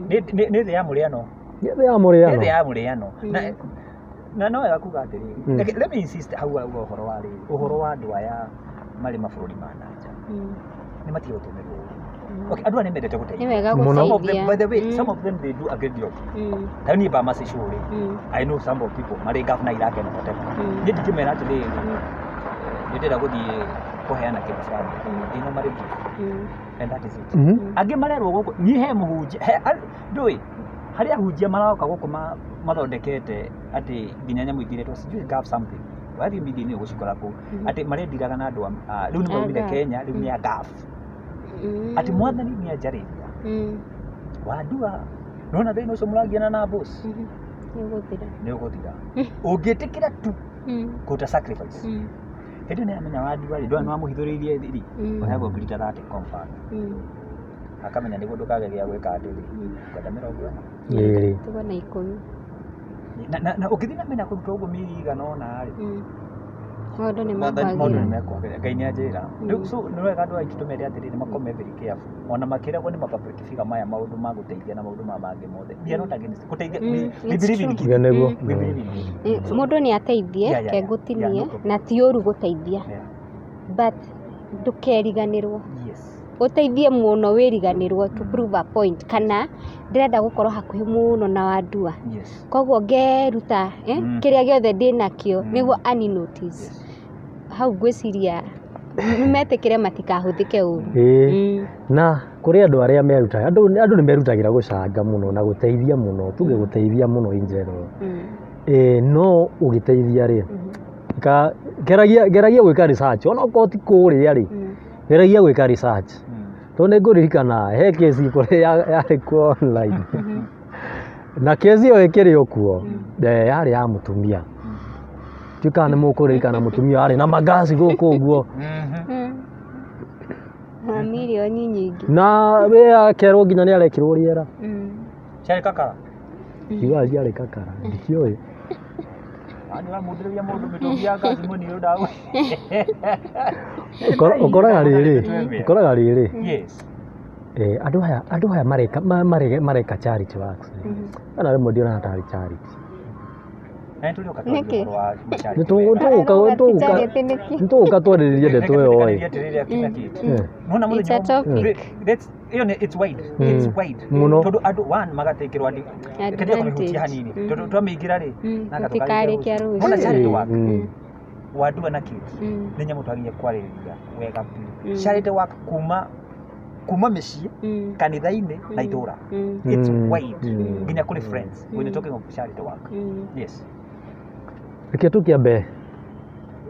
B: Nĩ thĩ ya mũrĩano.
C: Nĩ thĩ ya mũrĩano.
B: Nĩ thĩ ya mũrĩano. Na no wega kuga atĩrĩrĩ, let me insist hau wauga ũhoro wa rĩrĩ, ũhoro wa andũ aya marĩ mabũrũri ma na nja. Nĩ matige gũtũmĩrwo ũru. Okay, andũ aya nĩ mendete gũteithia.
A: Nĩ wega
B: Some of them,
A: gũteithia.
B: by the way, some of them they do a great job. Ta niĩ ba Mercy Show rĩ, I know some of people marĩ governor Iraq and whatever. Niĩ ndingĩmera atĩrĩrĩ, nĩ ndĩrenda gũthiĩ kũheana kĩndũ fulani. They normally give. And that is it. Angĩ marerwo gũkũ, niĩ he mũhunjia, he ndũĩ, harĩ ahunjia maroka gũkũ mathondekete atĩ nginya nyamũ ingĩ iretwo sijui gap something. Wathiĩ media-inĩ ũgũcikora kũu. Atĩ marendiraga na andũ rĩu nĩ maumire Kenya, rĩu nĩ a Gulf. Atĩ mwathani nĩ anjarĩria. Wandua, nĩwona thĩna ũcio mũragiana na boss?
A: Nĩ ũgũthira.
B: Nĩ ũgũthira. Ũngĩtĩkĩra tu kũruta sacrifice. Hĩndĩ ĩyo nĩamenya wandua rĩ, ndũĩ nĩwamũhithũrĩirie thiri, ũheagwo ngiri ta 30 kwa mfano. Akamenya nĩguo ndũkage gĩa gwĩka atĩrĩ, ngwenda 40.
C: Ĩĩ.
A: Tuge na 10.
B: Na ũngĩthiĩ na mbere na kũruta ũguo mĩeri ĩigana ũna rĩ,
A: Maũndũ nĩ
B: maũndũ nĩ
A: mekwagĩra.
B: mekwagĩra. Ngai nĩ anjĩra. Rĩu so nĩ wega andũ aitũ tũmere atĩrĩrĩ makorwo me very careful. Ona makĩragwo nĩ ma public figure maya maũndũ ma gũteithia na maũndũ maya mangĩ mothe. We are not against gũteithia. We
A: It's
B: believe in
A: true.
B: giving.
C: Nĩguo.
B: We believe in giving.
A: Mũndũ nĩ ateithie, ke ngũtinie,
B: Yeah, no problem.
A: na ti ũru gũteithia. But ndũkeriganĩrwo. Ũteithie mũno wĩriganĩrwo to prove a point kana ndĩrenda gũkorwo hakuhĩ mũno na Wandua. Koguo ngeruta kĩrĩa gĩothe ndĩnakĩo nĩguo ani notice. Hau ngwĩciria nĩmetĩkĩre matikahũthĩke ũru.
C: Ĩĩ. Na kũrĩ andũ arĩa merutaga, andũ nĩ merutagĩra gũcanga mũno na gũteithia mũno, tuge gũteithia mũno in general. No ũgĩteithia rĩ, geragia gwĩka research, ona okorwo ti kũrĩa rĩ, geragia gwĩka research. Tondũ nĩ ngũririkana he kesi kũrĩ yarĩ kuo online. Na kesi ĩyo ĩkĩrĩ o kuo, yarĩ ya mũtumia. Ndiũĩ kana nĩ mũkũririkana mũtumia warĩ na mangaci gũkũ ũguo.
A: Na mirioni nyingĩ.
C: Na we akerwo nginya nĩ arekĩrwo rĩera.
B: Ciarĩ kakara?
C: Ngiugaga ciarĩ kakara, ndikĩũĩ.
B: Yaani ũramũthĩrĩria mũndũ mĩtũngi ya ngaci mũnini ũndagũ.
C: Ũkoraga rĩrĩ, ũkoraga rĩrĩ.
B: Yes.
C: Andũ aya mareka charity works. Kana rĩmwe ndionaga tarĩ charity.
B: Na nĩ tũrĩũka twarĩrie ũhoro wa
C: Nĩ tũgũka twarĩrĩrie ndeto ĩyo ĩ.
B: Nona
A: It's a topic.
B: Let's ĩyo nĩ it's wide. It's wide.
C: Mũno.
B: Tondũ andũ one magatekĩrwo andĩ reke kũmĩhutia hanini. Tondũ twamĩingĩra rĩ, na
A: Tũtikarĩkia rũciũ.
B: Nona charity work. Wandua na Kate nĩ nyamũ twagĩrĩire kwarĩrĩria wega biũ. Charity work kuma mĩciĩ, kanitha-inĩ na itũra. It's wide. Nginya kũrĩ friends when you're talking of charity work. Yes.
C: Reke tũkĩambe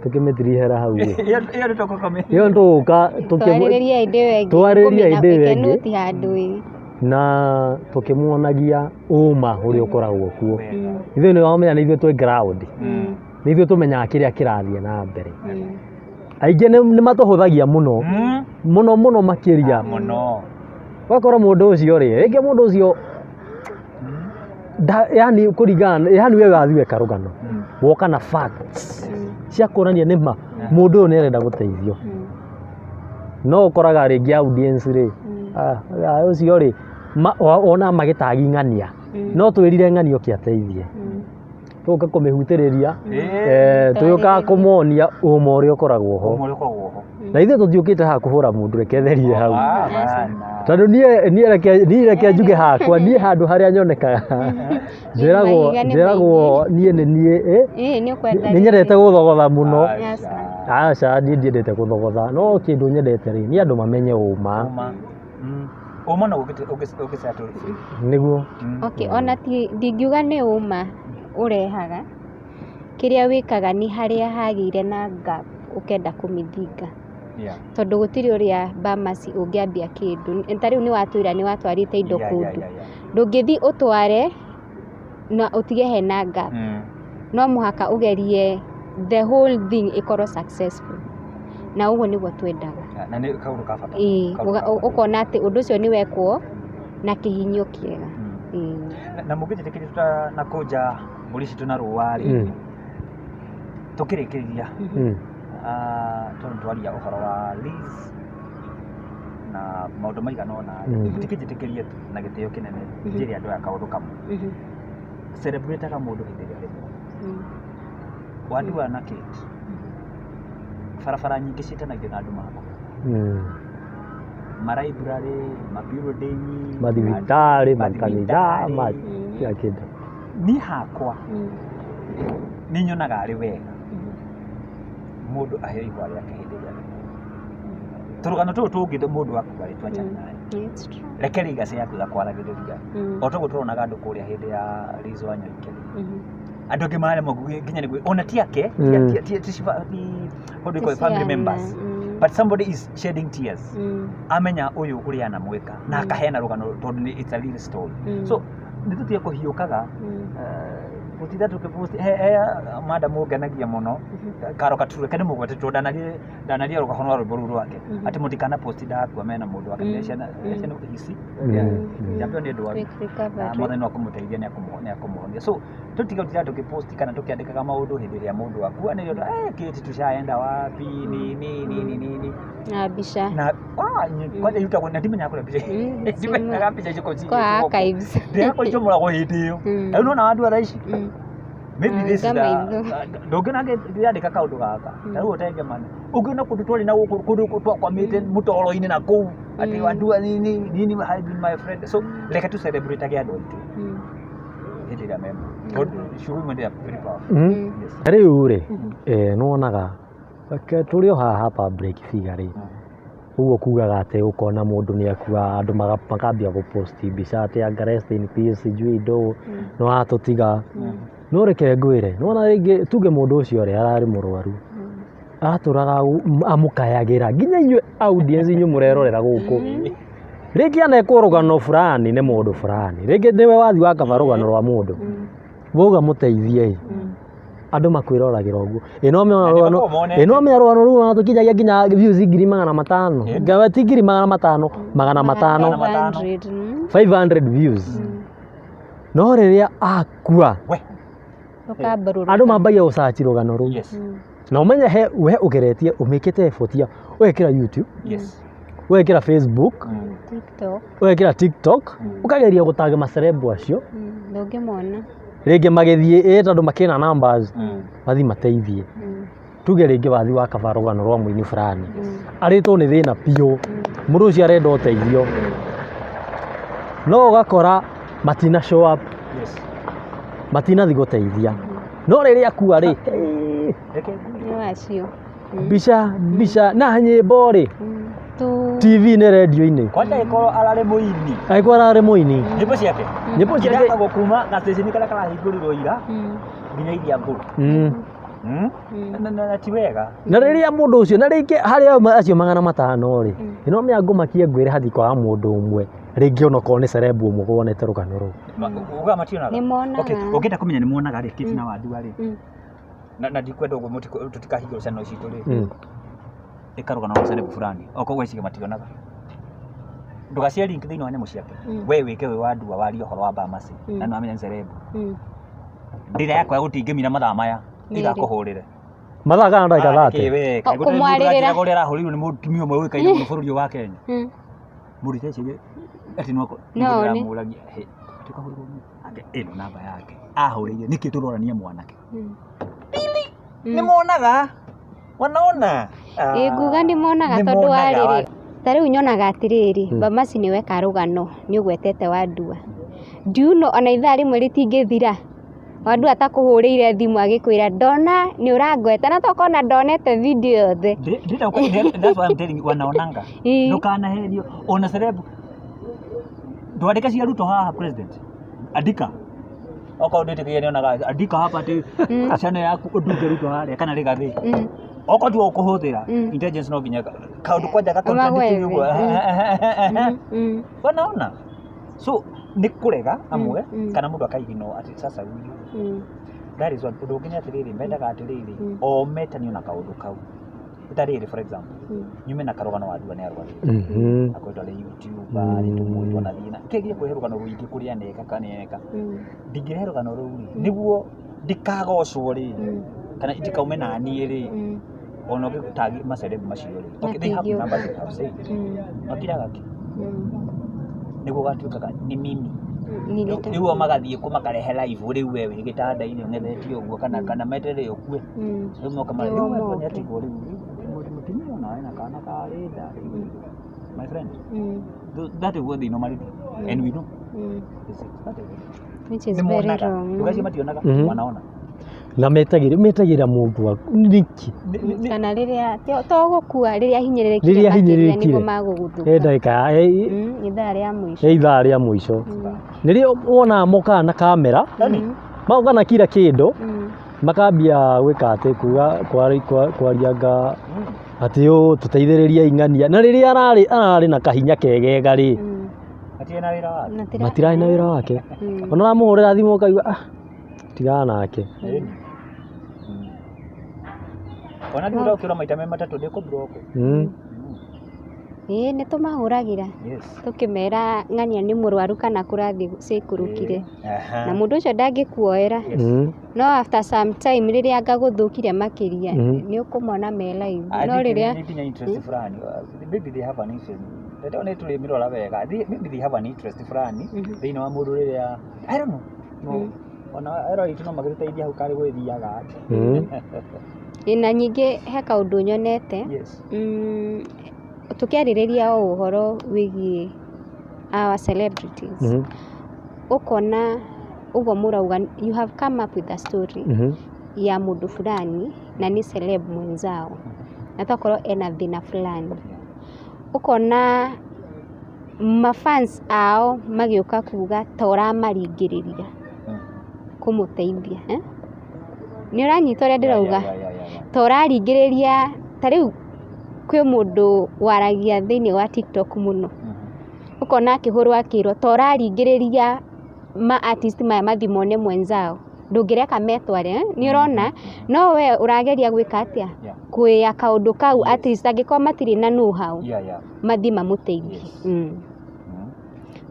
C: tũkĩmĩtirihera hau ĩ.
B: Ĩyo nĩ tũgũka
C: Ĩyo nĩ tũgũka
A: Twarĩrĩria hĩndĩ ĩyo ĩngĩ.
C: Twarĩrĩria hĩndĩ ĩyo ĩngĩ.
A: Noti handũ ĩ.
C: Na tũkĩmuonagia ũma ũrĩa ũkoragwo kuo. Ithuĩ nĩ wamenya nĩ ithuĩ twĩ ground. Nĩ ithuĩ tũmenyaga kĩrĩa kĩrathiĩ na mbere. Aingĩ nĩ matũhũthagia mũno mũno mũno makĩria.
B: Mũno.
C: Ũgakora mũndũ ũcio rĩ, rĩngĩ mũndũ ũcio yani kũringana, yani we wathiĩ weka rũgano, woka na facts cia kuonania nĩ ma mũndũ ũyũ nĩ arenda gũteithio. No ũkoraga rĩngĩ audience rĩ, ah, ah, ũcio rĩ, wonaga magĩtagi ng'ania, no twĩrire ng'ania oke ateithie. Tũgoka kũmĩhutĩrĩria, tũgĩũkaga kũmonia ũma ũrĩa ũkoragwo ho.
B: Ũma ũrĩa ũkoragwo ho.
C: Na ithuĩ tũtiũkĩte haha kũhũra mũndũ, reke therie hau.
B: Hapana.
C: Tondũ niĩ reke njuge hakwa, niĩ handũ harĩa nyonekaga, njĩragwo
A: Mahiga nĩ
C: njĩragwo niĩ nĩ niĩ,
A: Ĩĩ, nĩ ũkwenda
C: nĩ nyendete gũthogotha mũno.
A: Aca.
C: Aca, niĩ ndiendete kũthogotha, no kĩndũ nyendete rĩ, nĩ andũ mamenye ũma.
B: Ũma. Ũma no ũngĩ settle free.
C: Nĩguo.
A: Okay, ona ti ndingiuga nĩ ũma ũrehaga, kĩrĩa wĩkaga nĩ harĩa hagĩire na gap ũkenda kũmĩthinga. Tondũ gũtirĩ ũrĩa Bamas ũngĩambia kĩndũ, ta rĩu nĩ watwĩra nĩ watwarĩte indo kũndũ. Ndũngĩthiĩ ũtware na ũtige hena gap. No mũhaka ũgerie the whole thing ĩkorwo successful. Na ũguo nĩguo twendaga.
B: Na nĩ kaũndũ ka bata.
A: Ĩĩ,
B: Kaũndũ ka bata.
A: ũkona atĩ ũndũ ũcio nĩ wekwo na kĩhinyio kĩega. Ĩĩ.
B: Na mũngĩnjĩtĩkĩria tũtanakũnja mbũri citũ na rũa rĩ, tũkĩrĩkĩrĩria, tondũ twaria ũhoro wa Liz na maũndũ maigana ũna rĩ, mũtikĩnjĩtĩkĩrie tu na gĩtĩo kĩnene njĩre andũ aya kaũndũ kamwe. Celebrate-aga mũndũ hĩndĩ ĩrĩa arĩ muoyo. Wandua na Kate, barabara nyingĩ ciĩtanagio na andũ makua. Ma library, ma building,
C: Mathibitarĩ, makanitha,
B: mathibitarĩ.
C: kila kĩndũ.
B: Niĩ hakwa nĩ nyonaga arĩ wega mũndũ aheo ihũa rĩake hĩndĩ ĩrĩa arĩ muoyo. Tũrũgano tũtũ tũngĩ mũndũ akua rĩ, twachane naye.
A: It's true.
B: Reke legacy yaku ĩgakwaragĩrĩria. O toguo tũronaga andũ kũrĩa hĩndĩ ya Liz Wanyoike rĩ, andũ angĩ maremwo nginya nĩ ona ti ake, ti what do you call it, family members, but somebody is shedding tears amenya ũyũ ũrĩa anamwĩka na akaheana rũgano tondũ it's a real story. So nĩ tũtige kũhiũkaga gũtinda tũkĩpost. He madam ũngenagia mũno, Karo Kature, kende mũgwete tondũ ndanaria rũgano rwa rwĩmbo rũu rwake atĩ mũtikana post ndakua mena mũndũ wake, ciana ici njambe nĩ ndwaru
A: Quick recovery.
B: Na Mwathani no akũmũteithia, nĩ akũmũhonia. So tũtige gũtinda tũkĩpost kana tũkĩandĩkaga maũndũ hĩndĩ ĩrĩa mũndũ akua, nĩrĩo kĩti tushaenda wapi, nini nini nini.
A: Na mbica.
B: Na kwanja irutagwo na ndimenyaga kũrĩa mbica, ndimenyaga mbica icio
A: Kwa
B: cigĩtwo.
A: archives.
B: Ndĩrakora icomoragwo hĩndĩ ĩyo. Rĩu nona wandua thaa ici, maybe this is
A: Nga
B: the
A: maitho.
B: ndũngĩona ngĩandĩka kaũndũ gaka ta rĩu ũtengemana ũngĩona kũndũ twarĩ na gũkũ kũndũ twakwamĩte mũtoro-inĩ na kũu atĩ wandua nini nini had been my friend. So reke tu celebrate age andũ aitũ hĩndĩ ĩrĩa me muoyo, tondũ ciugo imwe they are very powerful. Yes.
C: Rĩu rĩ, nĩwonaga reke tũrĩ o haha public figure rĩ, ũguo kugaga atĩ ũkona mũndũ nĩ akua, andũ makambia gũ post mbica atĩ anga rest in peace, sijui ndũ, nĩ watũtiga. No reke ngwĩre, nĩwona rĩngĩ tuge mũndũ ũcio rĩ, ararĩ mũrwaru, aratũraga amũkayagĩra nginya inyuĩ audience inyuĩ mũrerorera gũkũ. Rĩngĩ anekwo rũgano fulani nĩ mũndũ fulani, rĩngĩ nĩwe wathiĩ wakaba rũgano rwa mũndũ, wauga mũteithie ĩ, andũ makwĩroragĩra ũguo. Ĩ no mena
B: Na nĩ
C: rũgano,
B: makoragwo monete.
C: ĩ no mena rũgano rũu watũkinyagia nginya views 500,000, Ngawa ti 500,000, 500,
B: 500.
A: 500.
C: 500 views. No rĩrĩa akua,
B: We.
A: Rũkambarũrũka.
C: andũ mambagia gũcaci rũgano rũu. Na ũmenye he we ũgeretie ũmĩkĩte effort ya ũgekĩra YouTube, ũgekĩra Facebook,
A: TikTok.
C: Ũgekĩra TikTok, ũkageria gũtag macerebu acio.
A: Ndũngĩmona.
C: Rĩngĩ magĩthiĩ ĩ tondũ makĩna numbers, mathiĩ mateithie. Tuge rĩngĩ wathiĩ wakaba rũgano rwa mũini fulani, arĩtwo nĩ thĩna biũ, mũndũ ũcio arenda ũteithio, no ũgakora matina show up, matinathiĩ gũteithia. No rĩrĩa akua rĩ,
B: Reke ngwĩre.
A: Nĩ wacio.
C: Mbica mbica na nyĩmbo rĩ,
A: Tu.
C: TV-inĩ, radio-inĩ.
B: Kwanja ĩkorwo ararĩ mũini,
C: Angĩkorwo ararĩ mũini,
B: nyĩmbo ciake
C: nyĩmbo ciake
B: ithakagwo kuma gaceceni karĩa karahingũrirwo ira nginya iria ngũrũ. Na ti wega.
C: Na rĩrĩa mũndũ ũcio na rĩngĩ harĩ acio 500 rĩ, ĩno mĩangũmakie ngwĩre hatikwaga mũndũ ũmwe rĩngĩ onokorwo nĩ celeb ũmwe wonete rũgano rũu.
B: Uga mationaga.
A: Nĩ monaga.
B: Okay, ũngĩenda kũmenya nĩ monaga rĩ, Kate na Wandua rĩ, na ndikwenda ũguo, tũtikahingũra channel citũ rĩ, Ĩka rũgano rwa celeb fulani okorwo gweciria mationaga ndũgacie link thĩinĩ wa nyamũ ciake. We wĩke wĩ wa ndua warie ũhoro wa Bamasi na nĩwamenya nĩ celeb. Ndĩra yakwa ya gũtingĩmira mathaa maya.
A: Nĩ
B: Igakũhũrĩre.
C: Mathaa kana ndagĩka
B: Ah,
C: 30.
B: nĩkĩ we?
A: O,
B: Kaĩ gũtarĩ mũndũ
A: kũmwarĩrĩra.
B: ũranjĩraga ũrĩa arahũrĩirwo nĩ mũtumia ũmwe ũĩkaine mũno bũrũri ũyũ wa Kenya. Mũndũ ũtecĩrie atĩ no
A: No one.
B: ndĩramũragia, "Hĩ, atĩ ũkahũrĩrwo nũ?" Ake, ĩno namba yake. Ahũrĩire nĩkĩ tũrorania mwanake? Nĩ monaga. Wanaona?
A: Ĩ nguga nĩ monaga
B: Nĩ
A: tondũ wa
B: monaga
A: rĩrĩ ta rĩu nyonaga atĩrĩrĩ, Bamasi nĩ weka rũgano nĩ ũgwetete Wandua. Do you know ona ithaa rĩmwe rĩtingĩthira Wandua atakũhũrĩire thimũ agĩkwĩra ndona nĩ ũrangweta na tokorwo ona ndonete video yothe.
B: That's why I'm telling you, wanaonanga. Ndũkanaherio ona celeb. Ndwandĩke cia Ruto haha president. Andika. Okorwo ndwĩtĩkagia nĩonaga andika hapa atĩ channel yaku ũndunge Ruto harĩa kana Rigathĩ. Okorwo tiwe ũkũhũthĩra intelligence no nginya kaũndũ kwanja ga contradict ũguo. Wanaona? So nĩ kũrega amwe kana mũndũ akaignore atĩ sasa huyu. That is one. Ũndũ ũngĩ nĩ atĩrĩrĩ, mendaga atĩrĩrĩ, o metanio na kaũndũ kau. Ta rĩrĩ for example, nyume na karũgano Wandua nĩ arwarĩte. Akoretwo arĩ YouTuber, arĩ tũmũĩ twanathiĩ na kĩgiĩ kũrehe rũgano rũingĩ kũrĩa aneka kana nĩeka. Ndingĩrehe rũgano rũu rĩ, nĩguo ndikagocwo rĩ, kana itikaume naniĩ rĩ, ona ũngĩtagi maceleb macio rĩ. Okay, they have numbers they have said. Makiraga kĩ? Nĩguo gatuĩkaga nĩ mimi. Rĩu o magathiĩ kũ makarehe live rĩu we wĩ gĩtanda-inĩ ũng'ethetie ũguo kana kana meterere ũkue. Rĩu moka ma
A: Nĩguo
B: rĩu
A: moke.
B: nĩ atigwo rĩu mũtumia ona ena kana karĩ nda rĩu. My friend, that is what they normally do and we know. Is it? That is it.
A: Which is
B: Nĩ
A: very
B: monaga.
A: wrong.
B: Ndũgacie mationaga, wanaona.
C: Na metagĩra metagĩra mũndũ wa nĩkĩ?
A: Kana rĩrĩa to gũkua rĩrĩa ahinyĩrĩrĩkire
C: Rĩrĩa
A: makĩria nĩguo
C: ahinyĩrĩrĩkire.
A: magũgũthũka.
C: He ndagĩka ya
A: Ithaa rĩa mũico.
C: he ithaa rĩa mũico. Nĩrĩo wonaga mokaga na kamera, magoka na kila kĩndũ, makambia gwĩka atĩ kuga kwarianga atĩ ũ tũteithĩrĩrie ng'ania. Na rĩrĩa ararĩ ararĩ na kahinya kegega rĩ,
B: Matirĩ na wĩra wake.
C: matirarĩ na wĩra wake. Ona ũramũhũrĩra thimũ ũkaigua ah, tigana nake.
B: Ĩni. Ona ndĩ ũraũkĩrwo maita me matatũ ndĩkũ block.
A: Ĩĩ nĩ tũmahũragĩra
B: Yes.
A: tũkĩmera ng'ania nĩ mũrwaru kana kũrathiĩ cikũrũkire.
B: Aha.
A: Na mũndũ ũcio ndangĩkuoera. No after some time rĩrĩa ngagũthũkire makĩria nĩ ũkũmona me live.
B: I
A: No
B: think
A: rĩrĩa
B: nĩ nginya interest fulani. Maybe they have an interest. Reke nĩ tũrĩmĩrora wega. Maybe they have an interest fulani thĩinĩ wa mũndũ rĩrĩa I don't know. No, ona erori aitũ no magĩtũteithia hau karĩ gwĩthiaga atĩa.
A: Ĩ, na ningĩ he kaũndũ nyonete.
B: Yes.
A: Tũkĩarĩrĩria o ũhoro wĩgiĩ our celebrities. Ũkona ũguo mũrauga you have come up with a story ya mũndũ fulani na nĩ celeb mwenzao na tokorwo ena thĩna fulani. Ũkona mafans ao magĩũka kuga ta ũramaringĩrĩria kũmũteithia eh? Nĩ ũranyita ũrĩa ndĩrauga?
B: Yeah.
A: Ta ũraringĩrĩria ta rĩu kwĩ mũndũ waragia thĩinĩ wa TikTok mũno ũkona akĩhũrwo akĩrwo ta ũraringĩrĩria ma artist maya mathiĩ mone mwenzao ndũngĩreka metware eh? Nĩ ũrona no we ũrageria gwĩka atĩa kwĩa kaũndũ kau at least angĩkorwo matirĩ na know how mathiĩ mamũteithie.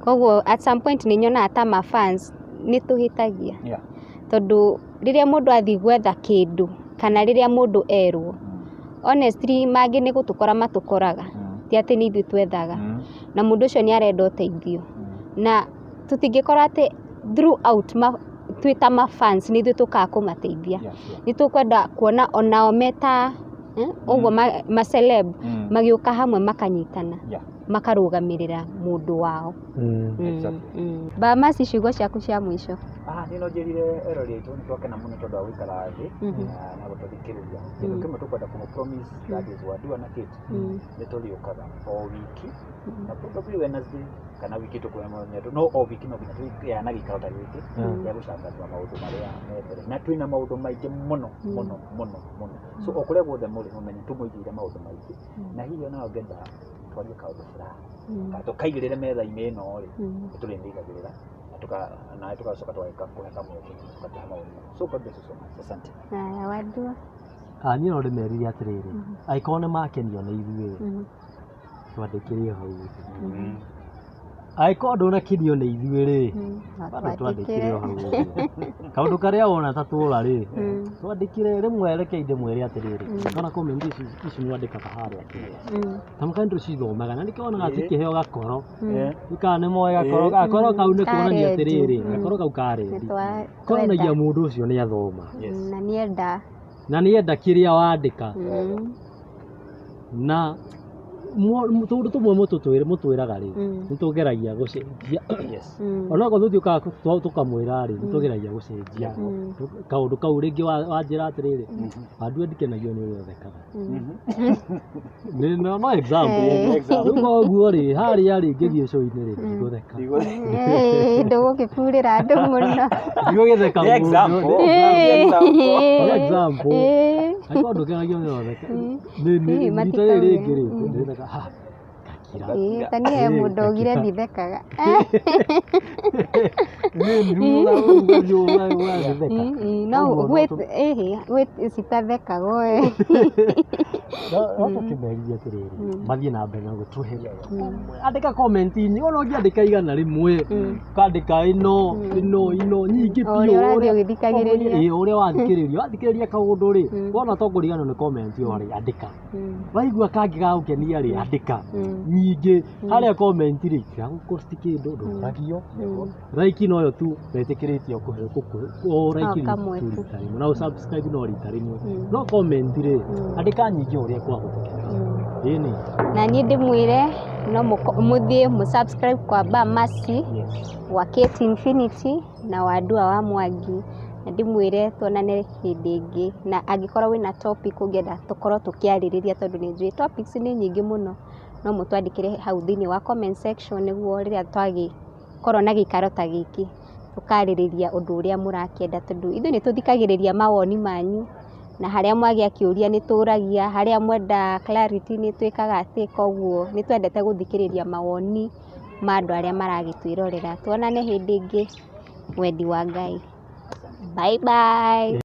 A: Koguo at some point nĩ nyonaga ta ma fans nĩ tũhĩtagia tondũ rĩrĩa mũndũ athiĩ gwetha kĩndũ kana rĩrĩa mũndũ erwo honestly mangĩ nĩ gũtũkora matũkoraga ti atĩ nĩ ithuĩ twethaga na mũndũ ũcio nĩ arenda ũteithio na tũtingĩkorwo atĩ throughout twĩ ta ma fans nĩ ithuĩ tũkaga kũmateithia. Nĩ tũkwenda kuona onao meta ũguo ma celeb magĩũka hamwe makanyitana makarũgamĩrĩra mũndũ wao. Bamasi ciugo ciaku cia mũico.
B: Ah, niĩ no njĩrire erori aitũ nĩ twakena mũno tondũ wa gũikara thĩ na gũtũthikĩrĩria. Kĩndũ kĩmwe tũkwenda kũmũ promise that is Wandua na Kate nĩ tũrĩũkaga o wiki na probably Wednesday kana wiki tũkũmenya no o wiki no nginya tũgĩa gĩikaro ta gĩkĩ gĩa gũcanganũra maũndũ marĩa me mbere na twĩna maũndũ maingĩ mũno mũno mũno mũno, so o kũrĩa guothe mũrĩ mũmenye tũmũigĩire maũndũ maingĩ na hihi ona ũngĩenda twarie kaũndũ fulani kana tũkaigĩrĩre metha-inĩ ĩno rĩ, nĩ tũrĩmĩigagĩrĩra na nawe tũgacoka tũgagĩka kũhe kamweke tũgatũhe mawoni maku. So God bless you so much. Asante.
A: Haya, Wandua.
C: Ah, niĩ no ndĩmerire atĩrĩrĩ, angĩkorwo nĩ makenio nĩ ithuĩ, twandĩkĩre hau thĩ. Angĩkorwo ndũnakenio nĩ ithuĩ rĩ, bado twandĩkĩre o hau ũguo. Kaũndũ karĩa wona ta tũra rĩ, twandĩkĩre. Rĩmwe reke ndĩmwĩre atĩrĩrĩ, ona comment ici ici mwandĩkaga harĩa kĩrĩa, tamũka nĩ tũcithomaga na nĩkĩo wonaga cikĩheo gakoro. Kana nĩ moĩ gakoro, gakoro kau nĩ kuonania
A: Ka red.
C: atĩrĩrĩ, gakoro kau ka red konanagia mũndũ ũcio nĩ athoma
A: Na nĩenda.
C: Na nĩenda kĩrĩa wandĩka. Na tũndũ tũmwe mũtwĩraga rĩ, nĩ tũgeragia gũcenjia. Onokorwo tũtiũkaga tũkamwĩra rĩ, nĩ tũgeragia gũcenjia kaũndũ kau. Rĩngĩ wanjĩra atĩrĩrĩ, Wandua ndikenagio nĩ ũrĩa ũthekaga. Nĩ no example. Rĩu koguo rĩ, harĩa rĩ, ngĩthiĩ show-inĩ rĩ, ndigũtheka.
A: Ndũgũkĩburĩra andũ mũno.
C: Ndigũgĩtheka
B: Nĩ
C: mũno.
B: example.
C: Nĩ example. Angĩkorwo ndũkenagio nĩ ũrĩa ũtheka,
A: Hihi
C: rita rĩrĩ
A: matikauge.
C: rĩngĩ rĩ, ndĩrĩtheka ha gakira.
A: Ta niĩ he mũndũ augire ndithekaga.
C: Rĩu ũgathiĩ ũgagĩtheka.
A: No
C: Ũguo no
A: gwĩ citathekagwo we.
C: No tũkĩmerithia atĩrĩrĩ, mathiĩ na mbere na gũtũhe, andĩka comment nyingĩ, ona ũngĩandĩka 100, ũkandĩka ĩno ĩno ĩno nyingĩ
A: O
C: biũ.
A: ũrĩa ũrathiĩ ũgĩthikagĩrĩria.
C: Ĩĩ, ũrĩa wathikĩrĩria kaũndũ rĩ, wona to kũriganĩrwo nĩ comment ĩyo rĩ, andĩka. Waigua kangĩ gagũkenia rĩ, andĩka nyingĩ harĩa comment rĩ, tiragũkosti kĩndũ, ndũragio. Like noyo tu metĩkĩrĩtio kũhe o like
A: O kamwe
C: tu
A: tu.
C: rita rĩmwe, na ũsubscribe no rita rĩmwe, no comment rĩ, andĩka nyingĩ o ũrĩa kwahotekeka. Ĩni.
A: Na niĩ ndĩmwĩre no mũthiĩ mũsubscribe kwa Bamasi, wa Kate Infinity na Wandua wa Mwangi, na ndĩmwĩre tuonane hĩndĩ ĩngĩ. Na angĩkorwo wĩna topic ũngĩenda tũkorwo tũkĩarĩrĩria, tondũ nĩ njũĩ topics nĩ nyingĩ mũno, no mũtwandĩkĩre hau thĩinĩ wa comment section, nĩguo rĩrĩa twagĩkorwo na gĩikaro ta gĩkĩ tũkarĩrĩria ũndũ ũrĩa mũrakĩenda, tondũ ithuĩ nĩ tũthikagĩrĩria mawoni manyu, na harĩa mwagĩa kĩũria nĩ tũragia, harĩa mwenda clarity nĩ twĩkaga atĩ. Koguo nĩ twendete gũthikĩrĩria mawoni ma andũ arĩa maragĩtwĩrorera. Tuonane hĩndĩ ĩngĩ, wendi wa Ngai. Bye bye.